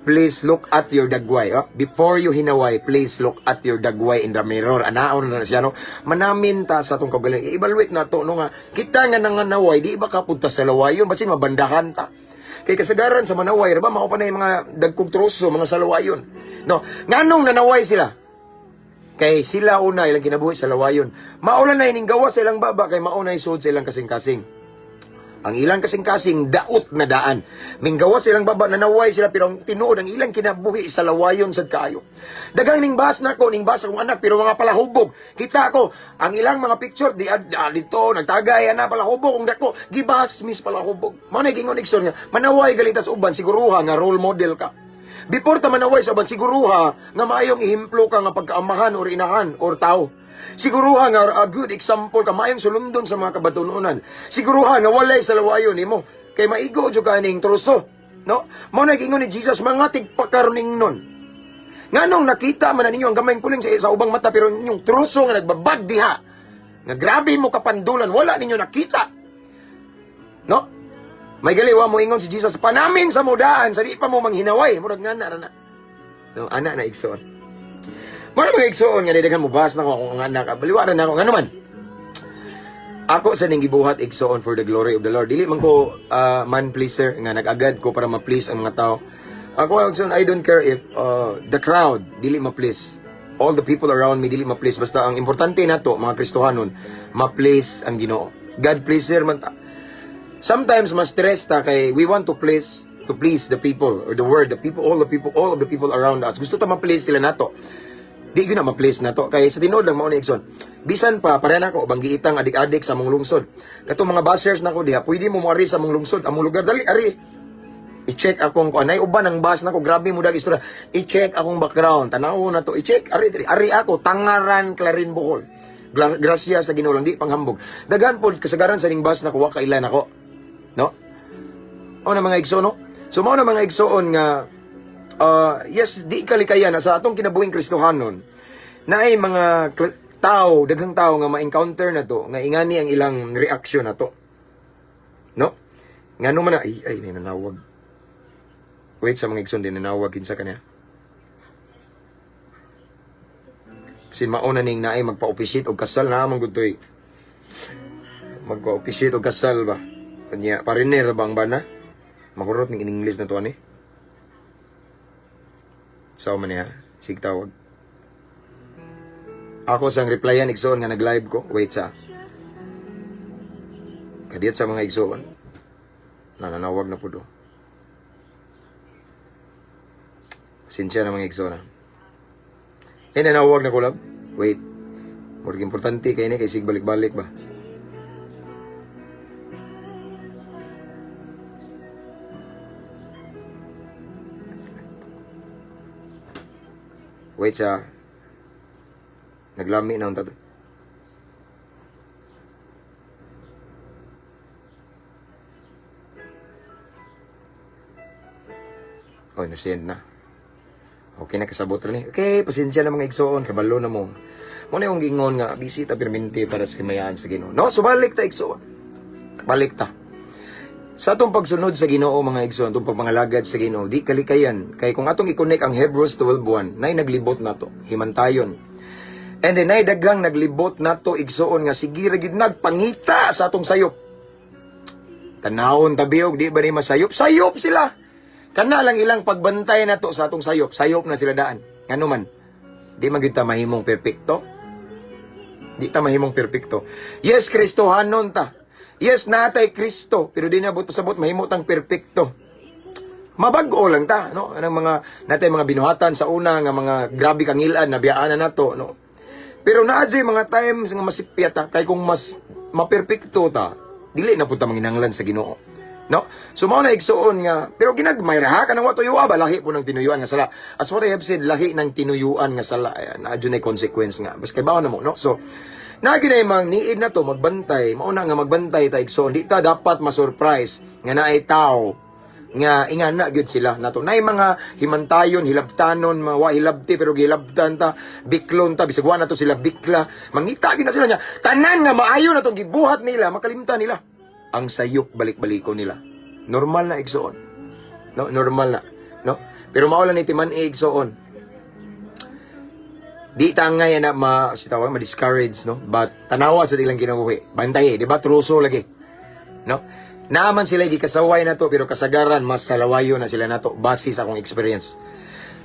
Please look at your dagway. Oh? Before you hinaway, please look at your dagway in the mirror. Anaon na siya, no? Manamin ta sa atong kaugalingon. I-evaluate na to, no nga. Kita nga nanganaway, di ba kapunta sa lawayon? Basin mabandahan ta. Kay kasagaran sa manaway, ba, mao pa na yung mga dagkog troso, mga salawayon. No, nganong nanaway sila? Kay sila una ilang kinabuhi sa lawayon. Maula na ining gawa sa ilang baba kay mauna isod sa ilang kasing-kasing. Ang ilang kasing-kasing daot na daan. Minggawa silang baba, nanaway sila, pero ang tinuod ang ilang kinabuhi sa lawayon sad kaayo. Dagang ning bash nako, ning bash akong anak, pero mga palahubog. Kita ko ang ilang mga picture di dito nagtagay ana palahubog ang dako, gi-bash mis palahubog. Mao na gingon, igsoon, nga manaway galita sa uban, siguruha nga role model ka. Before ta manaway sa uban, siguruha nga maayong ehemplo ka nga pagkaamahan or inahan or tao. Siguruha nga a good example ka, maayong sulundon sa mga kabatunonan. Siguruha nga walay sa lawayon nimo kay maigo jud ka ning troso. No? Mao na giingon ni Jesus, "Mga tigpakaruning nun. Nganong nakita man na ninyo ang gamayng puling sa ubang mata pero ang inyong troso nga nagbabag diha, nga grabe mo kapandulan, wala ninyo nakita?" No? May galiwa mo ingon si Jesus, "Panamin sa mudaan sa di pa mo manghinaway." Murag nga na na. No, ana na, igsoon. Mao na, mga igsoon, nga daghan mo bash nako akong anak. Baliwara na ako ngano man. Ako sa ning gibuhat, igsoon, for the glory of the Lord. Dili man ko man pleaser nga nag-agad ko para ma-please ang mga tao. Ako, igsoon, I don't care if the crowd dili ma-please. All the people around me dili ma-please, basta ang importante nato mga Kristohanon, ma-please ang Ginoo. God pleaser man ta. Sometimes mas stress ta kay we want to please the people or the world, the people, all the people, all of the people around us. Gusto ta ma-please sila nato. Di gyud na ma-please nato kay sa tinuod lang mao ni, igsoon. Bisan pa pareha nako banggiitang adik-adik sa among lungsod. Katong mga bashers nako diha, pwede mo moari sa among lungsod, among lugar, dali ari. I-check akong kuan, nay uban ang bash nako, grabe mo dag istorya. I-check akong background, tanaw na to, i-check ari diri. Ari ako Tangaran, Clarin, Bohol. Grasya sa Ginoo lang, di panghambog. Daghan pod kasagaran sa ning bash nako wa kailan ako. No? O na mga igsoon, no? So mao na, mga igsoon, nga yes, di kalikayan na sa atong kinabuhing Kristohanon naay mga tao, daghang tao nga ma-encounter na to, nga ingani ang ilang reaction na to. No? Ngano man na, ay, ay, nanawag. Wait sa mga igsoon din, nanawag, kinsa kanya. Sin mauna ning naay magpa-officiate og kasal na among gud. Magpa-officiate og kasal ba? Kanya pariner ba ang bana? Makurot ning in English na to ani. Sao man niya? Sig tawag. Ako sang replyan, igsoon, nga nag-live ko. Wait sa. Kadiyot sa mga igsoon. Nananawag na po do. Sinsya na, mga igsoon ha. Eh, nanawag na ko lab. Wait. Murag importante kay ni kay sig balik-balik ba. Wait sa naglami na ang tato. Oh, nasend na. Okay na, kasabot rin eh. Okay, pasensya na, mga igsoon, kabalo na mo. Mo na yung gingon nga busy ta perminti para sa kimayaan sa Ginoo. No, so balik ta, igsoon. Balik ta. Sa atong pagsunod sa Ginoo, mga igsoon, atong pagpangalagad sa Ginoo, di kalikayan kay kung atong i-connect ang Hebrews 12:1, nay naglibot nato, himantayon. And then nay daghang naglibot nato, igsoon, nga sige ra gid nagpangita sa atong sayop. Tanawon tabi og di ba ni masayop? Sayop sila. Kana lang ilang pagbantay nato sa atong sayop, sayop na sila daan. Ngano man? Di man gyud ta mahimong perpekto. Di ta mahimong perpekto. Yes, Kristohanon ta. Yes, natay Kristo, pero di na buot pasabot mahimo tang perpekto. Mabag-o lang ta, no? Anang mga natay mga binuhatan sa una nga mga grabe kang ilan nabiyaan na nato, no? Pero naa jud mga times nga masipya ta kay kung mas maperpekto ta, dili na pud ta manginanglan sa Ginoo. No? So mao na, igsuon, nga pero ginagmay ra ha kanang wa tuyoa ba, lahi po ng tinuyuan nga sala. As what I have said, lahi ng tinuyuan nga sala, ayan, naa jud nay consequence nga. Bas kay baon na mo, no? So naa gyud ay mang niid na to magbantay, mao na nga magbantay ta, igsuon, di ta dapat ma-surprise nga naay tao nga ingana gyud sila nato. Nay mga himantayon, hilabtanon, mga wa hilabti pero gihilabtan ta, biklon ta bisag wa nato sila bikla, mangita gyud na sila niya. Tanan nga maayo na tong gibuhat nila, makalimtan nila. Ang sayop, balik-baliko nila. Normal na, igsoon, no? Normal na, no? Pero mao lang ni timan, igsoon, di tangay na ma si tawag ma-discourage, no? But tanawa sa ilang kinabuhi, bantay, di ba? Truso lagi, no? Naaman sila gikasaway na to, pero kasagaran mas salawayo na sila nato base sa akong experience.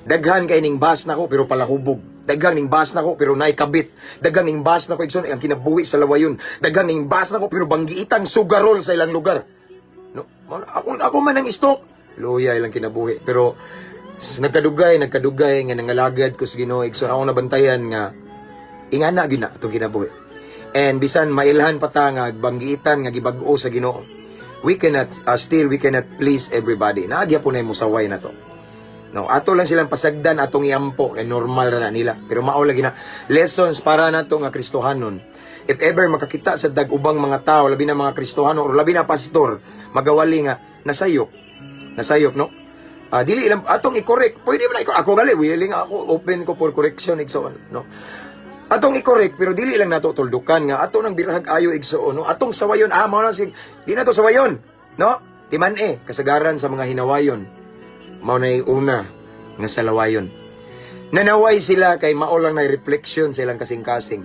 Daghan kay ning bas nako pero palahubog. Daghan ning bas nako pero naikabit. Daghan ning bas nako, igsoon, ang kinabuhi sa lawayon. Daghan ning bas nako pero banggiitang sugarol sa ilang lugar. No, ako man ang stock. Luya ilang kinabuhi. Pero nagkadugay, nagkadugay nga nangalagad ko sa Ginoo, igsoon, akong nabantayan nga ingana gyud na atong kinabuhi. And bisan mailhan pa ta nga banggiitan nga gibag-o sa Ginoo, we cannot still we cannot please everybody. Naa gyapon na musaway na to. No, ato lang silang pasagdan, atong iampo kay normal ra na nila. Pero mao lagi na lessons para nato nga Kristohanon. If ever makakita sa dag ubang mga tao, labi na mga Kristohano or labi na pastor, magawali nga nasayop. Nasayop, no? Ah, dili ilang atong i-correct. Pwede man na i-correct. Ako gali willing ako, open ko for correction, igsoon, no? Atong i-correct pero dili lang nato tuldukan nga ato nang birahag ayo, igsoon, no? Atong sawayon, ah, mao na sig di na to sawayon, no? Timan eh kasagaran sa mga hinawayon mao na una nga salawayon. Nanaway sila kay mao lang na reflection sa ilang kasing-kasing.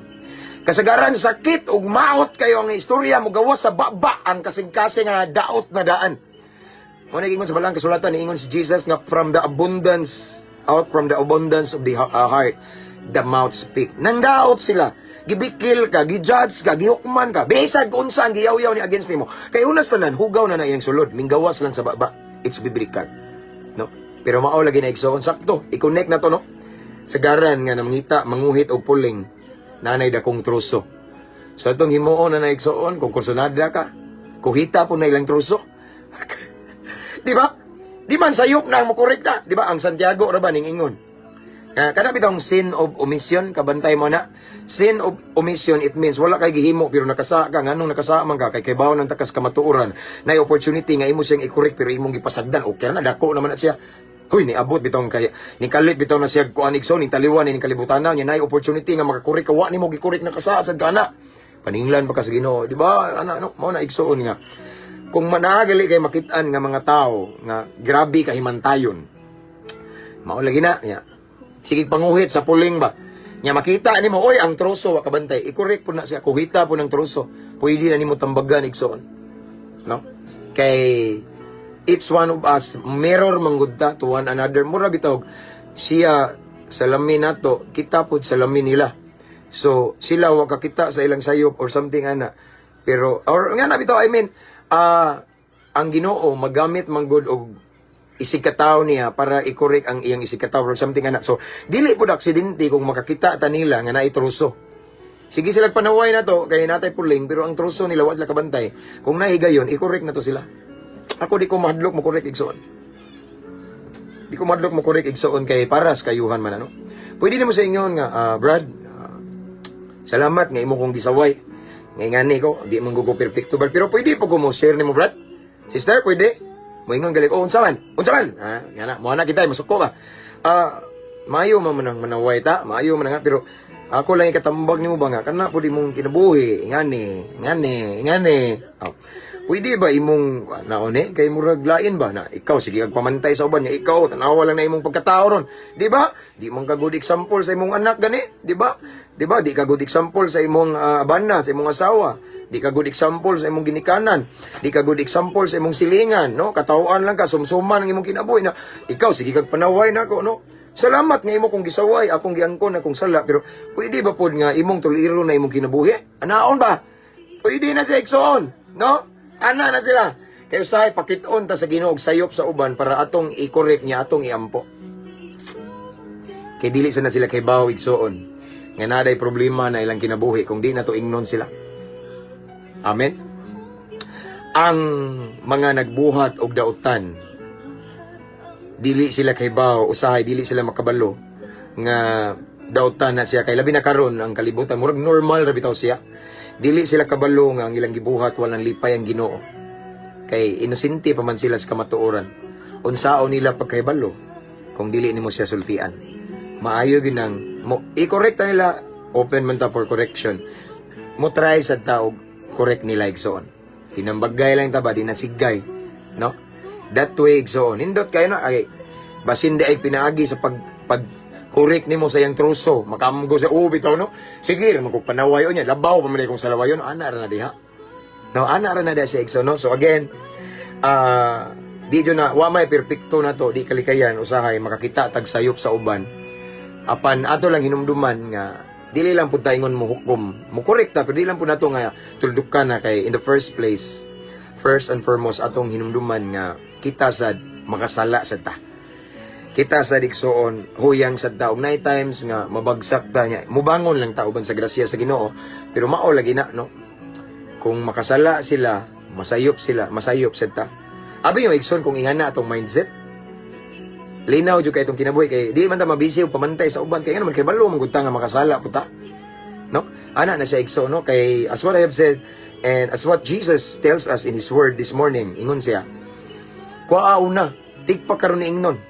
Kasagaran sakit ug maot kayo ang istorya mo gawas sa baba ang kasing-kasing nga daot na daan. Mao na ingon sa balang kasulatan, niingon si Jesus nga from the abundance out from the abundance of the heart the mouth speak. Nang daot sila, gibikil ka, gijudge ka, gihukman ka, bisag unsa ang giyaw-yaw ni against nimo. Kay unas tanan hugaw na na iyang sulod, minggawas lang sa baba. It's biblical. No? Pero mao lagi na, igsoon, sakto, i-connect na to, no? Sagaran nga namangita, manguhit og puling, nanay dakong troso. So atong himuon na na, igsoon, kung kursonada ka, kuhita po na ilang troso. Di ba? Di man sayop na ang mokorekta. Di ba? Ang Santiago ra ba ning ingon? Kana bitong sin of omission, kabantay mo na. Sin of omission, it means wala kay gihimo pero nakasa ka. Nganong nakasa man ka? Kay kaybaw ng takas kamatuoran. Na opportunity nga imo siyang i-correct pero imong gipasagdan. Okay na, dako naman na siya. Huy, niabot bitong kay ni kalit bitaw na siya kuan, igsoon, ning taliwan ning kalibutan na niya, nay opportunity nga makakorek ka, wa nimo gi-correct, nakasa sad ka na. Paninglan pa ka sa Ginoo, di ba? Ana, no, mao na, igsoon, nga kung managali kay makit-an nga mga tao nga grabe ka himantayon, mao lagi na nya. Sige, panguhit sa puling ba. Nya makita nimo, oy, ang troso wa kabantay. I-correct po na siya, kuhita po ng troso. Pwede na nimo tambagan, igsoon. No? Kay each one of us mirror manggud ta to one another. Mura bitaw siya salamin nato, kita pod salamin nila. So sila wa kakita sa ilang sayop or something ana. Pero or nga na bitaw, I mean, ang Ginoo magamit manggod og isig katawo niya para i-correct ang iyang isig katawo or something ana. So dili pud aksidente kung makakita ta nila nga naay troso. Sige sila panaway na to kay natay puling pero ang troso nila wa sila kabantay. Kung nahigayon, i-correct na to sila. Ako di ko mahadlok mo correct, igsoon. Di ko mahadlok mo correct, igsoon, kay para sa kayuhan man ano. Pwede nimo sa ingon nga, "Ah, Brad, salamat nga imo kong gisaway. Nga ingani ko, di man ko perfecto, Brad. Pero pwede po ko mo share nimo, Brad? Sister, pwede?" Moingon gali, "Oh, unsa man? Unsa man?" Ha, nga na, mo na kita, masuko ka. "Ah, maayo man man ang manaway ta, maayo man nga, pero ako lang ikatambag nimo ba nga kana pud imong kinabuhi, ingani, ingani, ingani. Oh. Pwede ba imong naone kay murag lain ba na ikaw sige kag pamantay sa uban nga ikaw tanawa lang na imong pagkatao ron, di ba? Di man ka good example sa imong anak gani, di ba? Di ba? Di ka good example sa imong bana, sa imong asawa. Di ka good example sa imong ginikanan. Di ka good example sa imong silingan, no? Katawhan lang ka, sumsuman ang imong kinabuhi na ikaw sige kag panaway nako, no? Salamat nga imo kong gisaway, akong giangkon akong sala, pero pwede ba pod nga imong tuliro na imong kinabuhi?" Anaon ba? Pwede na siya, igsoon, no? Ana na sila. Kay usahay pakit-on ta sa Ginoo og sayop sa uban para atong i-correct niya, atong iampo. Kay dili sa na sila kay baw, igsoon, nga naday problema na ilang kinabuhi kung di na to ingnon sila. Amen. Ang mga nagbuhat og dautan, dili sila kay baw, usahay dili sila makabalo nga dautan na siya, kay labi na karon ang kalibutan murag normal ra bitaw siya. Dili sila kabalo nga ang ilang gibuhat walang lipay ang Ginoo. Kay inosente pa man sila sa kamatuoran. Unsaon nila pagkahibalo kung dili nimo siya sultian? Maayo ginang mo i-correct nila, open man ta for correction. Mo try sa taog correct nila, igsoon. Tinambagay lang ta ba, di nasigay, no? That way, igsoon. Nindot kayo na ay basin di ay pinaagi sa pag pag correct nimo sa iyang truso, makamgo sa, oh, bitaw, no. Sige, ra man kog panaway niya, labaw pa man kung salawayon, ana ra na diha. No, ana ra na diha siya, igsoon, no. So again, di jud na wa may perpekto na to, di kalikayan usahay makakita tag sayop sa uban. Apan ato lang hinumduman nga dili lang pud ta ingon mo hukom, mo correct ta, pero di lang pud nato nga tuldukan na, kay in the first place, first and foremost, atong hinumduman nga kita sad makasala sad ta. Kita sa igsoon, huyang sad ta, og night times nga mabagsak ta niya, mubangon lang ta uban sa grasya sa Ginoo. Pero mao lagi na, no? Kung makasala sila, masayop sila, masayop sad ta. Abi yung, igsoon, kung ingana atong mindset, linaw jud kay itong kinabuhi, kay di man ta mabisi og pamantay sa uban, kay nga naman kay balo man gud ta nga makasala po ta, no? Ana na siya, igsoon, no? Kay as what I have said and as what Jesus tells us in His word this morning, ingon siya, "Kuha una, tigpa karon ni ingnon.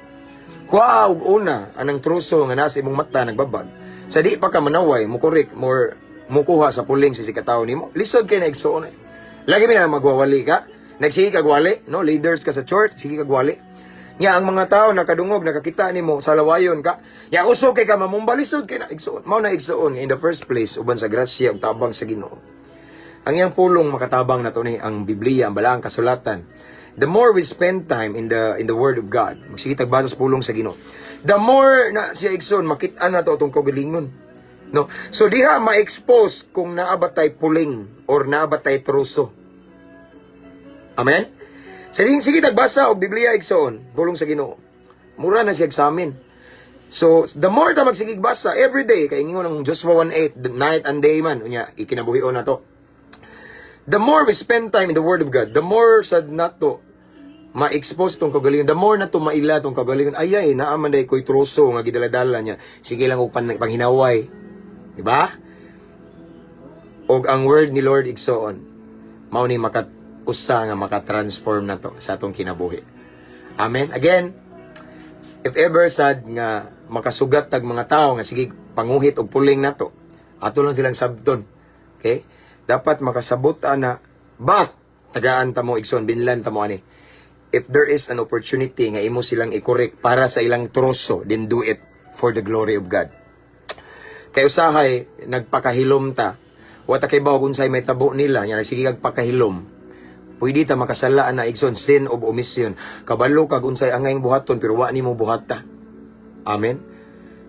Kuha og una anang truso nga nasa imong mata nagbabag. Sa di pa ka manaway, mo correct, more mukuha sa puling sa sikatawo nimo." Lisod kay na, igsoon, eh. Lagi mi na magwawali ka. Nagsige kag wali, no? Leaders ka sa church, sige kag wali. Nya ang mga tao nakadungog, nakakita nimo sa lawayon ka. Nya usog kay ka mamumba, lisod kay na, igsoon. Mao na, igsoon, in the first place, uban sa grasya ug tabang sa Ginoo. Ang iyang pulong makatabang nato ni ang Biblia, ang balaang kasulatan. The more we spend time in the Word of God, magsige tag basa sa pulong sa Ginoo, the more na siya, igsoon, makit-an nato atong kaugalingon. No? So diha ma-expose kung naa ba tay puling or naa ba tay truso. Amen? Sa ding sige tagbasa og Biblia, igsoon, pulong sa Ginoo. Mura na siya sa amin. So, the more ta magsigig basa every day, kay ingon ang Joshua 1:8, the night and day man, unya ikinabuhion na to. The more we spend time in the Word of God, the more sad nato ma-expose tong kagalingon, the more nato maila tong kagalingon, ay ay, naa man day ko'y troso nga gidaladala niya. Sige lang og panghinaway. Di ba? Og ang word ni Lord, igsoon, mao ni makat usa nga maka-transform na to sa atong kinabuhi. Amen. Again, if ever sad nga makasugat tag mga tao nga sige panguhit og puling nato, ato lang silang sabton. Okay? Dapat makasabot ana, but tagaan ta mo, igsoon, binlan ta mo ani. If there is an opportunity nga imo silang i-correct para sa ilang troso, then do it for the glory of God. Kay usahay nagpakahilom ta. Wa ta kay bawo kung unsay may tabo nila, nya sige kag pakahilom. Pwede ta makasala na, igsoon, sin of omission. Kabalo kag unsay angayng buhaton pero wa nimo buhata. Amen.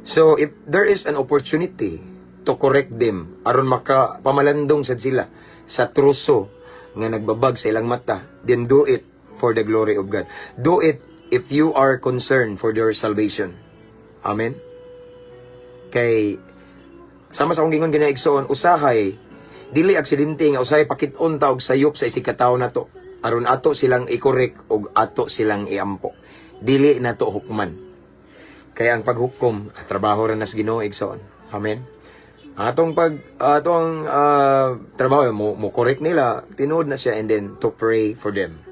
So if there is an opportunity to correct them aron maka pamalandong sad sila sa truso nga nagbabag sa ilang mata, then do it for the glory of God. Do it if you are concerned for their salvation. Amen. Kay sama sa akong gingon gina, igsoon, usahay dili aksidente nga usahay pakit-on ta og sayop sa isig ka tawo nato aron ato silang i-correct og ato silang iampo. Dili nato hukman. Kaya ang paghukom, trabaho ra nas Ginoo, igsoon. Amen. Atong pag atong trabaho mo correct nila, tinuod na siya, and then to pray for them.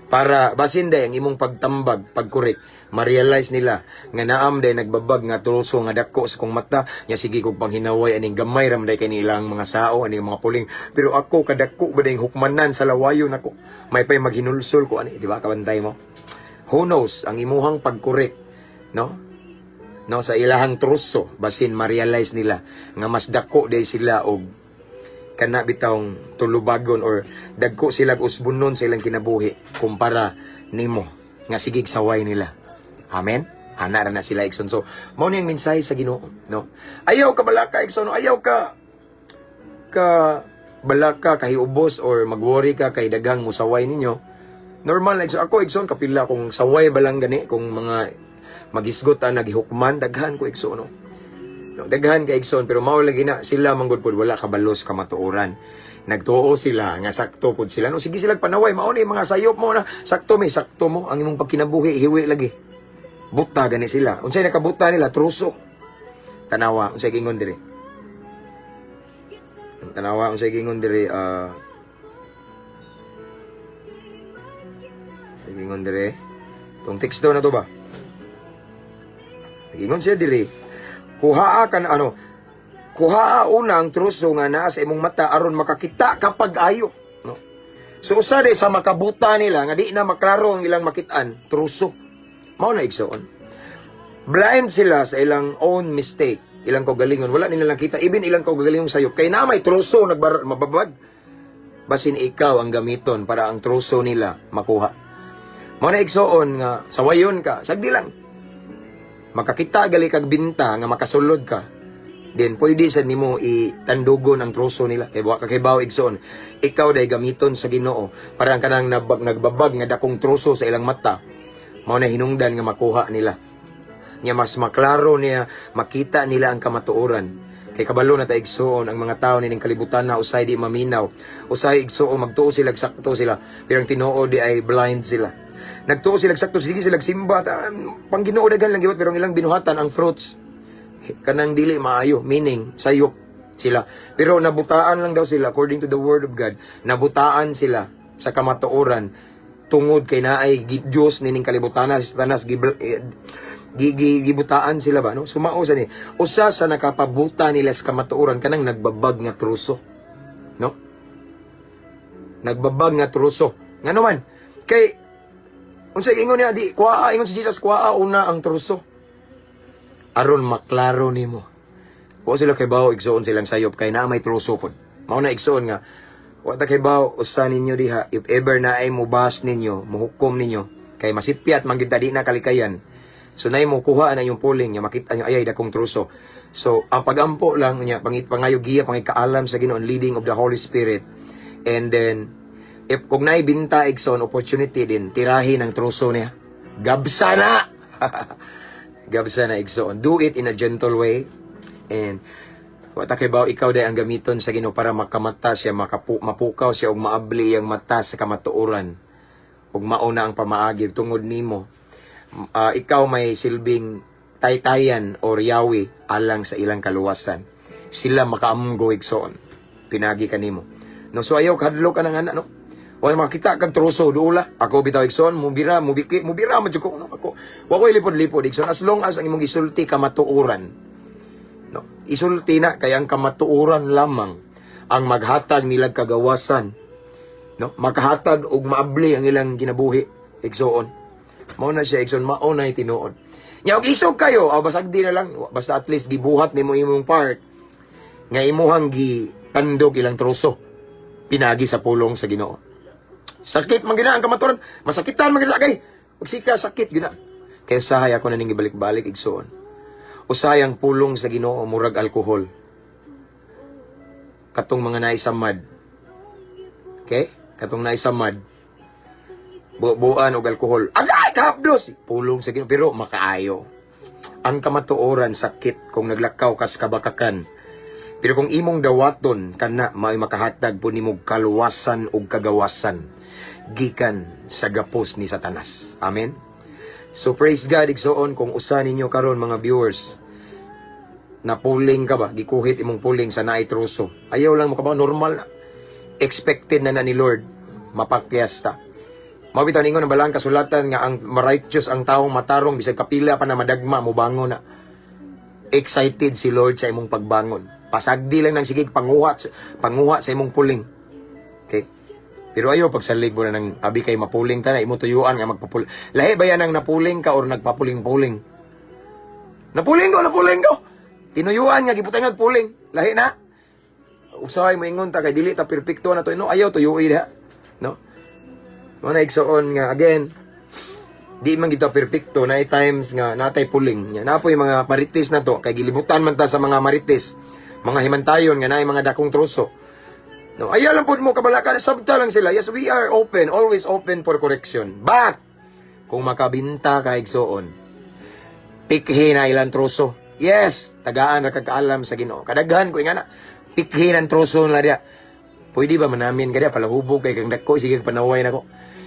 Para basin day ang imong pagtambag, pag-correct, ma-realize nila nga naam day nagbabag nga truso nga dako sa kong mata nya sige kog panghinaway aning gamay ra man day kay nilang mga sao aning mga puling, pero ako kadako ba day hukmanan sa lawayo nako, may pay maghinulsol ko ani, di ba? Kabantay mo. Who knows, ang imuhang pag-correct, no, sa ilahang truso, basin ma-realize nila nga mas dako day sila og kana bitawng tulubagon or dagko sila og usbonon sa ilang kinabuhi kumpara nimo nga sigig saway nila. Amen. Ana ra na sila, igsoon. So mao ni ang mensahe sa Ginoo, no? Ayaw ka balaka, igsoon, no? Ayaw ka ka balaka, kahiubos or magworry ka kay daghang musaway ninyo. Normal na, igsoon. Ako, igsoon, kapila kung saway ba lang gani, kung mga magisgot ang nagihukman, daghan ko, igsoon, no? No, daghan kay, igsoon, pero mao lagi na sila manggod pod wala kabalos kamatuoran. Nagtuo sila nga sakto pod sila. No, sige sila panaway, mao ni mga sayop mo na sakto may sakto mo ang imong pagkinabuhi hiwi lagi. Buta gani sila. Unsay nakabuta nila? Truso. Tanawa unsay gingon diri. Tanawa unsay gingon diri, unsay gingon diri. Tong teksto na to ba? Gingon siya diri. Kuhaa kan ano, kuhaa una ang truso nga naa sa imong mata aron makakita kapag ayo, no? So usa di sa makabuta nila nga di na maklaro ang ilang makitaan, truso. Mao na, igsoon. Blind sila sa ilang own mistake, ilang kaugalingon, wala nila nakita even ilang kaugalingon sayop kay na may truso nagbar mababag. Basin ikaw ang gamiton para ang truso nila makuha. Mao na, igsoon, nga sawayon ka, sagdi lang. Makakita gali kag binta nga makasulod ka. Then pwede sa nimo itandugon ang troso nila kay wa ka kibaw, igsoon. Ikaw day gamiton sa Ginoo para ang kanang nagbabag nga dakong troso sa ilang mata mao na hinungdan nga makuha nila. Nya mas maklaro niya makita nila ang kamatuoran. Kay kabalo na ta, igsoon, ang mga tao nining kalibutan na usay di maminaw. Usay, igsoon, magtuo sila sakto sila, pero ang tinuod di ay blind sila. Nagtuo sila sakto, sige sila simba, ta, pang Ginoo daghan lang giwat, pero ang ilang binuhatan ang fruits kanang dili maayo, meaning sayop sila. Pero nabutaan lang daw sila according to the word of God. Nabutaan sila sa kamatuoran tungod kay naay Dios nining kalibutan si Satanas gibutaan sila ba, no? Sumao sa ni usa sa nakapabuta nila sa kamatuoran kanang nagbabag nga truso, no? Nagbabag nga truso. Ngano man kay unsay ingon niya di kuhaa, ingon si Jesus, kuhaa una ang truso aron maklaro nimo. Wa sila kay bawo, igsoon, silang sayop kay naa may truso pod. Mao na, igsoon, nga wa ta kay bawo usa ninyo diha, if ever na ay mubas ninyo, muhukom ninyo, kay masipyat man gyud ta, di na kalikayan. So nay mo kuha na yung puling nga makita nyo ayay dakong truso. So ang pagampo lang niya, pangit pangayo giya, pangikaalam sa Ginoo, leading of the Holy Spirit. And then if kung naay binta, igsoon, opportunity din tirahin ang truso niya. Gabsa na. Gabsa na, igsoon. Do it in a gentle way. And wa ta kay bawo, ikaw day ang gamiton sa Ginoo para makamata siya, mapukaw siya ug maabli ang mata sa kamatuoran. Ug mao na ang pamaagi tungod nimo. Ikaw may silbing taytayan or yawi alang sa ilang kaluwasan. Sila makaamgo, igsoon. Pinagi kanimo. No, so ayaw kadlo ka ng ana, no? Wala makita kag troso duula. Ako bitaw, igsoon, mubira, mubiki, mubira man jud ko, no? Ako. Wa ko lipod-lipod, igsoon, as long as ang imong gisulti kamatuoran. No? Isulti na kay ang kamatuoran lamang ang maghatag nilang kagawasan. No? Makahatag og maabli ang ilang kinabuhi, igsoon. Mao na siya, igsoon, mao na tinuod. Nya og isog kayo, aw basag di na lang, basta at least gibuhat nimo imong part nga imuhang gitandog ilang troso pinagi sa pulong sa Ginoo. Sakit man gina ang kamatuoran, masakitan man gina kay. Magsika sakit gina. Kaya usahay ako na ning gibalik-balik, igsoon. Usahay ang pulong sa Ginoo murag alkohol. Katong mga naisamad. Okay? Katong naisamad. Bubuan og alkohol. Agay kahapdos! Pulong sa Ginoo pero makaayo. Ang kamatuoran sakit kung naglakaw kas kabakakan. Pero kung imong dawaton kana mao'y makahatag po nimo kaluwasan ug kagawasan gikan sa gapos ni Satanas. Amen. So praise God, igsoon, kung usa ninyo karon, mga viewers, napuling ka ba, gikuhit imong puling sa naay troso. Ayaw lang mo ka ba, normal na. Expected na na ni Lord, mapakyas ta. Mao bitaw ningon ang balang kasulatan nga ang righteous, ang taong matarong, bisag kapila pa na madagma, mobangon na. Excited si Lord sa imong pagbangon. Pasagdi lang ng sigig panguha sa imong puling. Okay? Pero ayo pagsalig mo na ng abi kay mapuling ta na imo tuyuan nga magpapul. Lahi ba yan ang napuling ka or nagpapuling-puling? Napuling ko, napuling ko. Tinuyuan nga giputangag puling. Lahi na. Usahay moingon ta kay dili ta perpekto na to, no, ayaw tuyui diha. No? Mao na, igsoon, nga again, di man gito perpekto, na times nga natay puling nya napoy mga marites na to kay gilibutan man ta sa mga marites, mga himantayon nga naay mga dakong troso, no? Ayaw lang pud mo kabalakan, sabta lang sila. Yes, we are open, always open for correction, but kung makabinta ka, igsoon, pikhi na ilang troso. Yes, tagaan ra kag kaalam sa Ginoo. Kadaghan ko ingana, pikhi ng troso na diya. Pwede ba manamin ka diya, palahubog kay kang dako, sige panaway nako.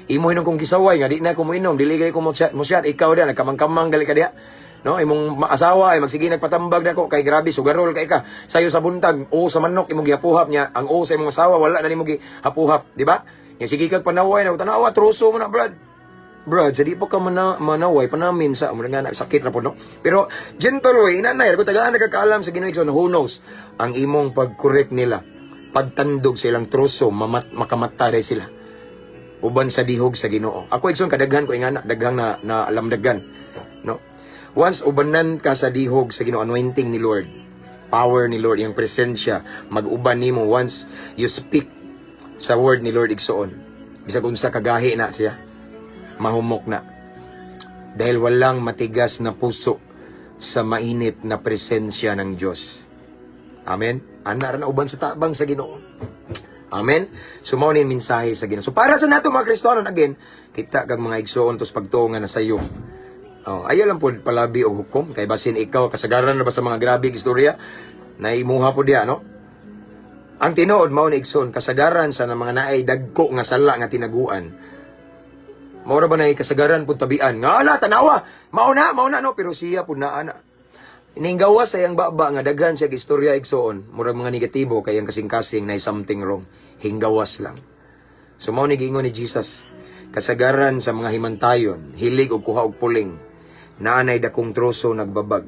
Imo hinom kong kisaway nga di na ko moinom, dili kay ko mo chat, mo chat ikaw diya nagkamang-kamang gali ka diya. No, imong asawa ay magsige nagpatambag nako kay grabe sugarol kay ka. Sayo sa buntag, o sa manok imong gihapuhap niya, ang o sa imong asawa wala na nimo gihapuhap, di ba? Nya sige kag panaway na, tanawa troso mo na, brad. Brad, sa di pa ka manaway, panamin sa, mo nga na, sakit ra po, no? Pero, gentle way, inanay, kung tagaan nagkakaalam sa Ginoo, who knows, ang imong pag-correct nila, pagtandog sa ilang troso, makamata rin sila. Uban sa dihog sa Ginoo. Ako, igsoon, kadaghan ko ingana, daghang na alamdagan, no? Once ubanan ka sa dihog sa Ginoo, anointing ni Lord, power ni Lord, iyang presensya, mag-uban nimo once you speak sa word ni Lord, igsoon. Bisag unsa kagahi na siya, mahumok na. Dahil walang matigas na puso sa mainit na presensya ng Diyos. Amen? Ana ra na, uban sa tabang sa Ginoo. Amen? So, mao ni ang mensahe sa Ginoo. So, para sa nato mga Kristiyano, again, kita kag mga igsoon tos pagtuo nga na sayo. Oh, ayaw lang po palabi og hukom kay basin ikaw kasagaran na ba sa mga grabe istorya na imuha po diya, no? Ang tinuod mao ni, igsoon, kasagaran sa mga naay dagko nga sala nga tinaguan. Mao ra ba na kasagaran pud tabian nga ala, tanawa mao na, no? Pero siya pud naa na ninggawas sa iyang baba nga daghan siya istorya, igsoon, murag mga negatibo kay ang kasing-kasing na something wrong, hinggawas lang. So mao ni giingon ni Jesus, kasagaran sa mga himantayon, hilig og kuha og puling, naanay dakong troso nagbabag.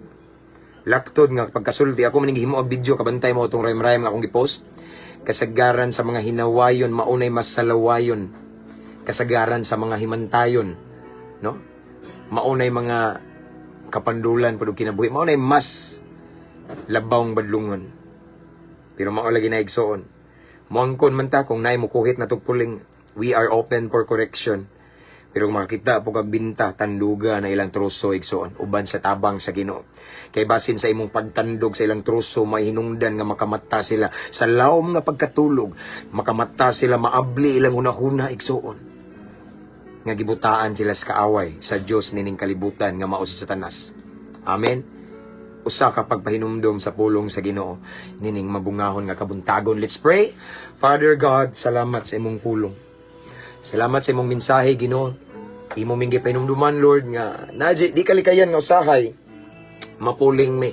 Laktod nga pagkasulti ako man himo og video, kabantay mo itong rhyme-rhyme nga akong gipost. Kasagaran sa mga hinawayon, maunay mas salawayon. Kasagaran sa mga himantayon, no? Maunay mga kapandulan pud og kinabuhi, maunay mas labawng badlungon. Pero mao lagi na, igsoon. Moangkon man ta kung naay mukuhit na puling, we are open for correction. Pero kung makakita po kag binta, tanduga na ilang troso, igsoon, uban sa tabang sa Ginoo. Kay basin sa imong pagtandog sa ilang troso, may hinungdan nga makamata sila. Sa lawom nga pagkatulog, makamata sila, maabli ilang hunahuna, igsoon. Nga gibutaan sila sa kaaway sa Dios nining kalibutan nga mao si Satanas. Amen. Usa ka pagpahinumdom sa pulong sa Ginoo nining mabungahon nga kabuntagon. Let's pray. Father God, salamat sa imong pulong. Salamat sa imong mensahe, Ginoo. Imo ming gipahinumduman, Lord, nga naji di kalikayan nga usahay mapuling mi.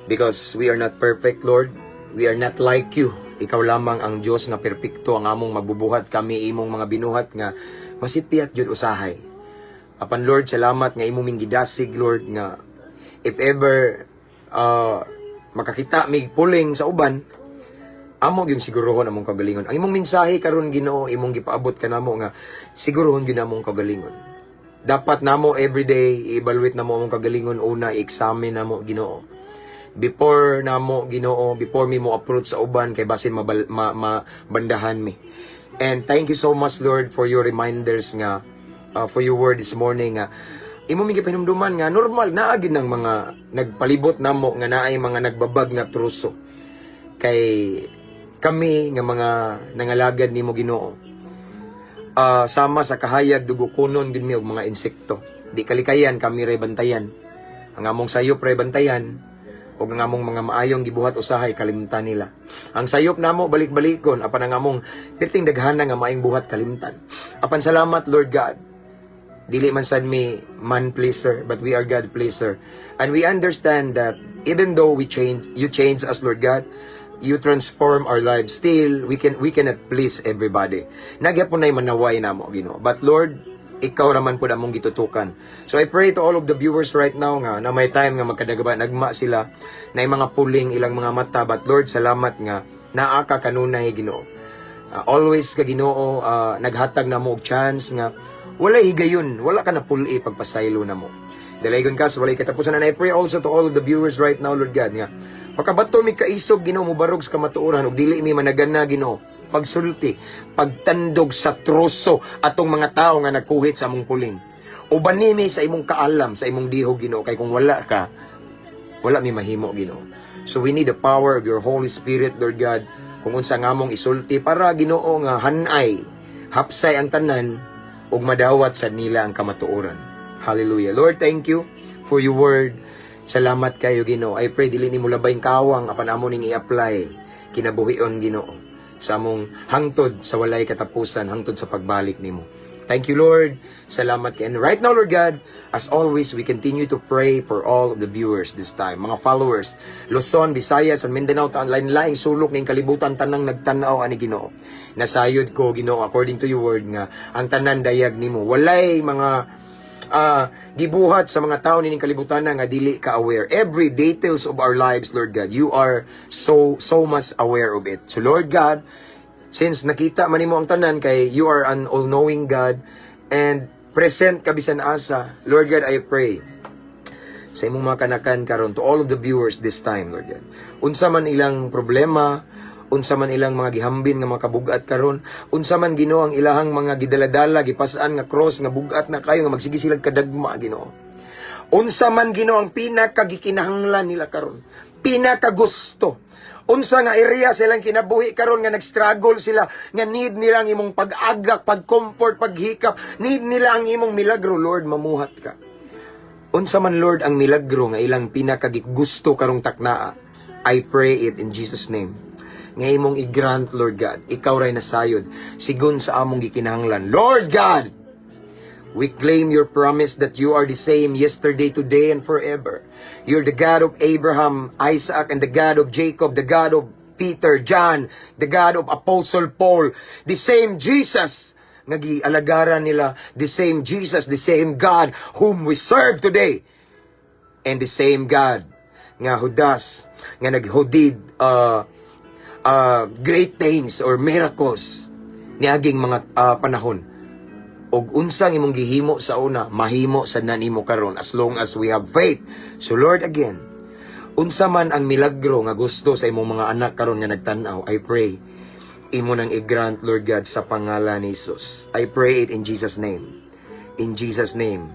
Because we are not perfect, Lord. We are not like you. Ikaw lamang ang Dios nga perpekto ang among mabubuhat, kami imong mga binuhat nga masipyat jud usahay. Apan Lord, salamat nga imo ming gidasig, Lord, nga if ever makakita mig puling sa uban, amo gyud siguruhon among kagalingon. Ang imong mensahe karon, Ginoo, imong gipaabot kanamo nga siguruhon gyud among kagalingon. Dapat namo everyday i-evaluate namo among kagalingon una, i-examine namo, Ginoo. Before namo, Ginoo, before mi mo approach sa uban kay basin mabandahan mi. And thank you so much, Lord, for your reminders nga for your word this morning nga imo mi gipahinumduman nga normal naa gid ng mga nagpalibot namo nga naay mga nagbabag nga truso. Kay kami nga mga nangalagad nimo, Ginoo, sama sa kahayag, dugo kunon gid mi og mga insekto. Di kalikayan kami ray bantayan. Ang among sayop ray bantayan ug ang among mga maayong gibuhat usahay kalimtan nila. Ang sayop namo balik-balikon, apan ang among perting daghana nga maayong buhat kalimtan. Apan salamat, Lord God. Dili man sad mi man pleaser, but we are God pleaser. And we understand that even though we change, you change us, Lord God, you transform our lives. Still, we cannot please everybody. Naa gyapon nay manaway namo, Ginoo. But Lord, ikaw raman pud among gitutukan. So I pray to all of the viewers right now nga na may time nga magkadagaba nagma sila na mga puling ilang mga mata, but Lord, salamat nga naa ka kanunay, Ginoo. Always ka, Ginoo, naghatag namo og chance nga walay higayon, wala ka na puli pagpasaylo namo. Dalaygon ka sa walay katapusan. And I pray also to all of the viewers right now, Lord God, nga makabato mi kaisog, Ginoo, mobarog sa kamatuoran ug dili mi managana, Ginoo, pagsulti, pagtandog sa troso atong mga tao nga nagkuhit sa among puling. Uban mi sa imong kaalam, sa imong dihog, Ginoo, kay kung wala ka, wala mi mahimo, Ginoo. So we need the power of your Holy Spirit, Lord God, kung unsa nga among isulti para, Ginoo, nga hanay, hapsay ang tanan ug madawat sa nila ang kamatuoran. Hallelujah. Lord, thank you for your word. Salamat kayo, Ginoo. I pray dili nimo labayng kawang apan amo ning i-apply kinabuhion, Ginoo, sa among hangtod sa walay katapusan, hangtod sa pagbalik nimo. Thank you, Lord. Salamat kay. And right now, Lord God, as always, we continue to pray for all of the viewers this time, mga followers, Luzon, Visayas, and Mindanao, taan lain-laing sulok ning kalibutan, tanang nagtan-aw ani, Ginoo. Nasayod ko, Ginoo, according to your word nga ang tanan dayag nimo. Walay mga gibuhat sa mga tao nining kalibutan nga dili ka aware. Every details of our lives, Lord God, you are so so much aware of it. So Lord God, since nakita man nimo ang tanan kay you are an all-knowing God and present ka bisan asa, Lord God, I pray sa imong mga kanakan karon, to all of the viewers this time, Lord God. Unsa man ilang problema, unsa man ilang mga gihambin nga mga kabugat karon, unsa man, Ginoo, ang ilahang mga gidaladala, gipas-an nga cross nga bugat na kayo nga magsige sila kadagma, Ginoo. Unsa man, Ginoo, ang pinakagikinahanglan nila karon, pinakagusto. Unsa nga area silang kinabuhi karon nga nag-struggle sila, nga need nila ang imong pag-agak, pag-comfort, paghikap, need nila ang imong milagro, Lord, mamuhat ka. Unsa man, Lord, ang milagro nga ilang pinakagigusto karong taknaa, I pray it in Jesus' name nga imong i-grant, Lord God. Ikaw ray nasayod sigon sa among gikinahanglan. Lord God, we claim your promise that you are the same yesterday, today, and forever. You're the God of Abraham, Isaac, and the God of Jacob, the God of Peter, John, the God of Apostle Paul, the same Jesus nga gialagaran nila, the same Jesus, the same God whom we serve today, and the same God nga Judas nga naghudid great things or miracles niaging mga panahon. Og unsang imong gihimo sa una, mahimo sad na nimo karon as long as we have faith. So Lord, again, unsa man ang milagro nga gusto sa imong mga anak karon nga nagtan-aw, I pray imo nang i-grant, Lord God, sa pangalan ni Jesus. I pray it in Jesus' name. In Jesus' name.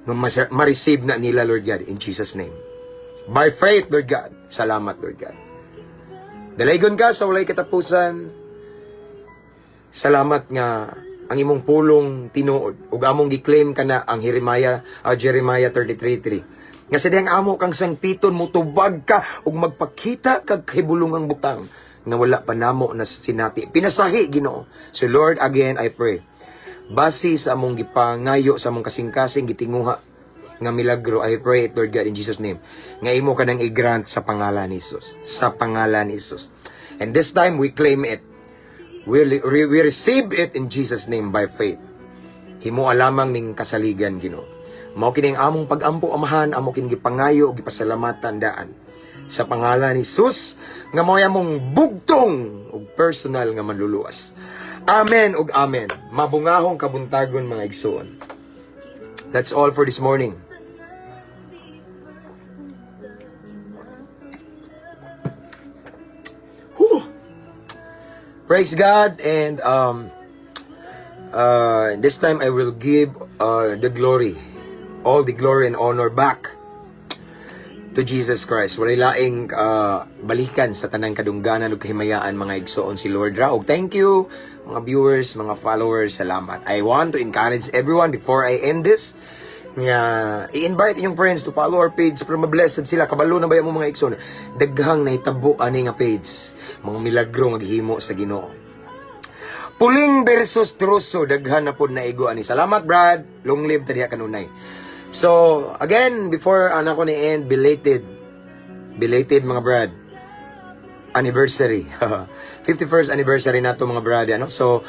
Nga ma-receive na nila, Lord God, in Jesus' name. By faith, Lord God. Salamat, Lord God. Dalaygon ka sa walay katapusan. Salamat nga ang imong pulong tinuod ug among gi-claim kana ang Jeremiah 33:3 nga sa dihang amo kang sangpiton, mutubag ka ug magpakita kag kahibulungang butang nga wala pa namo na sinati pinasahi, Ginoo. So Lord, again I pray, base sa among gipangayo, sa among kasing-kasing gitinguha nga milagro, I pray it, Lord God, in Jesus' name nga imo ka nang i-grant sa pangalan ni Jesus, sa pangalan ni Jesus. And this time we claim it. We receive it in Jesus' name by faith. Himoa lamang ning kasaligan, Ginoo. Mao kini ang among pagampo, Amahan, amo kini gipangayo ug gipasalamatan daan sa pangalan ni Jesus nga mao among bugtong ug personal nga manluluwas. Amen ug amen. Mabungahong kabuntagon, mga igsuon. That's all for this morning. Whew. Praise God, and this time I will give the glory, all the glory and honor back to Jesus Christ. Walay laing balikan sa tanang kadungganan ug kahimayaan, mga igsoon, si Lord ra. Ug thank you, mga viewers, mga followers, salamat. I want to encourage everyone before I end this nga i-invite inyong friends to follow our page para ma-blessed sila. Kabalo na ba mo, mga igsoon? Daghang nahitabo ani nga page. Mga milagro nga gihimo sa Ginoo. Puling versus Truso, daghan na pod naigo ani. Salamat, Brad. Long live ta diha kanunay. So, again, before ana ko ni end, belated. Belated, mga Brad. Anniversary. 51st anniversary nato, mga Brad, ano? So,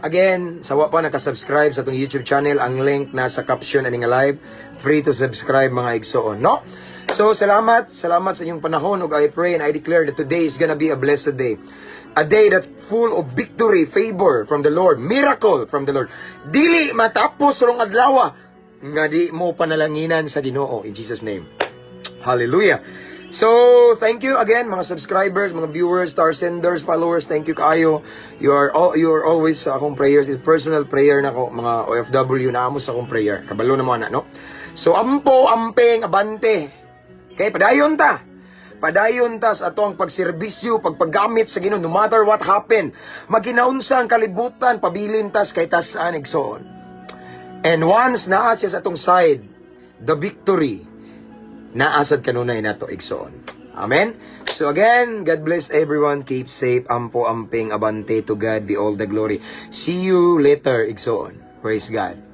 again, sa wa pa naka-subscribe sa atong YouTube channel, ang link nasa caption ani nga live. Free to subscribe, mga igsoon, no? So, salamat, salamat sa inyong panahon ug I pray and I declare that today is gonna be a blessed day. A day that full of victory, favor from the Lord, miracle from the Lord. Dili matapos rong adlaw nga di mo panalanginan sa Ginoo in Jesus' name. Hallelujah. So, thank you again, mga subscribers, mga viewers, star senders, followers. Thank you kaayo. You are always sa akong prayers. It's personal prayer nako, mga OFW na amo sa akong prayer. Kabalo na mo na, no? So, ampo, amping, abante. Okay, padayon ta. Padayon ta sa ato ang pagserbisyo, pagpaggamit sa Ginoo, no matter what happen. Maginaunsa ang kalibutan, pabilin tas kay tas-an, igsoon. And once naa siya sa atong side, the victory naa sad kanunay nato, igsoon. Amen? So again, God bless everyone. Keep safe. Ampo, amping, abante. To God be all the glory. See you later, igsoon. Praise God.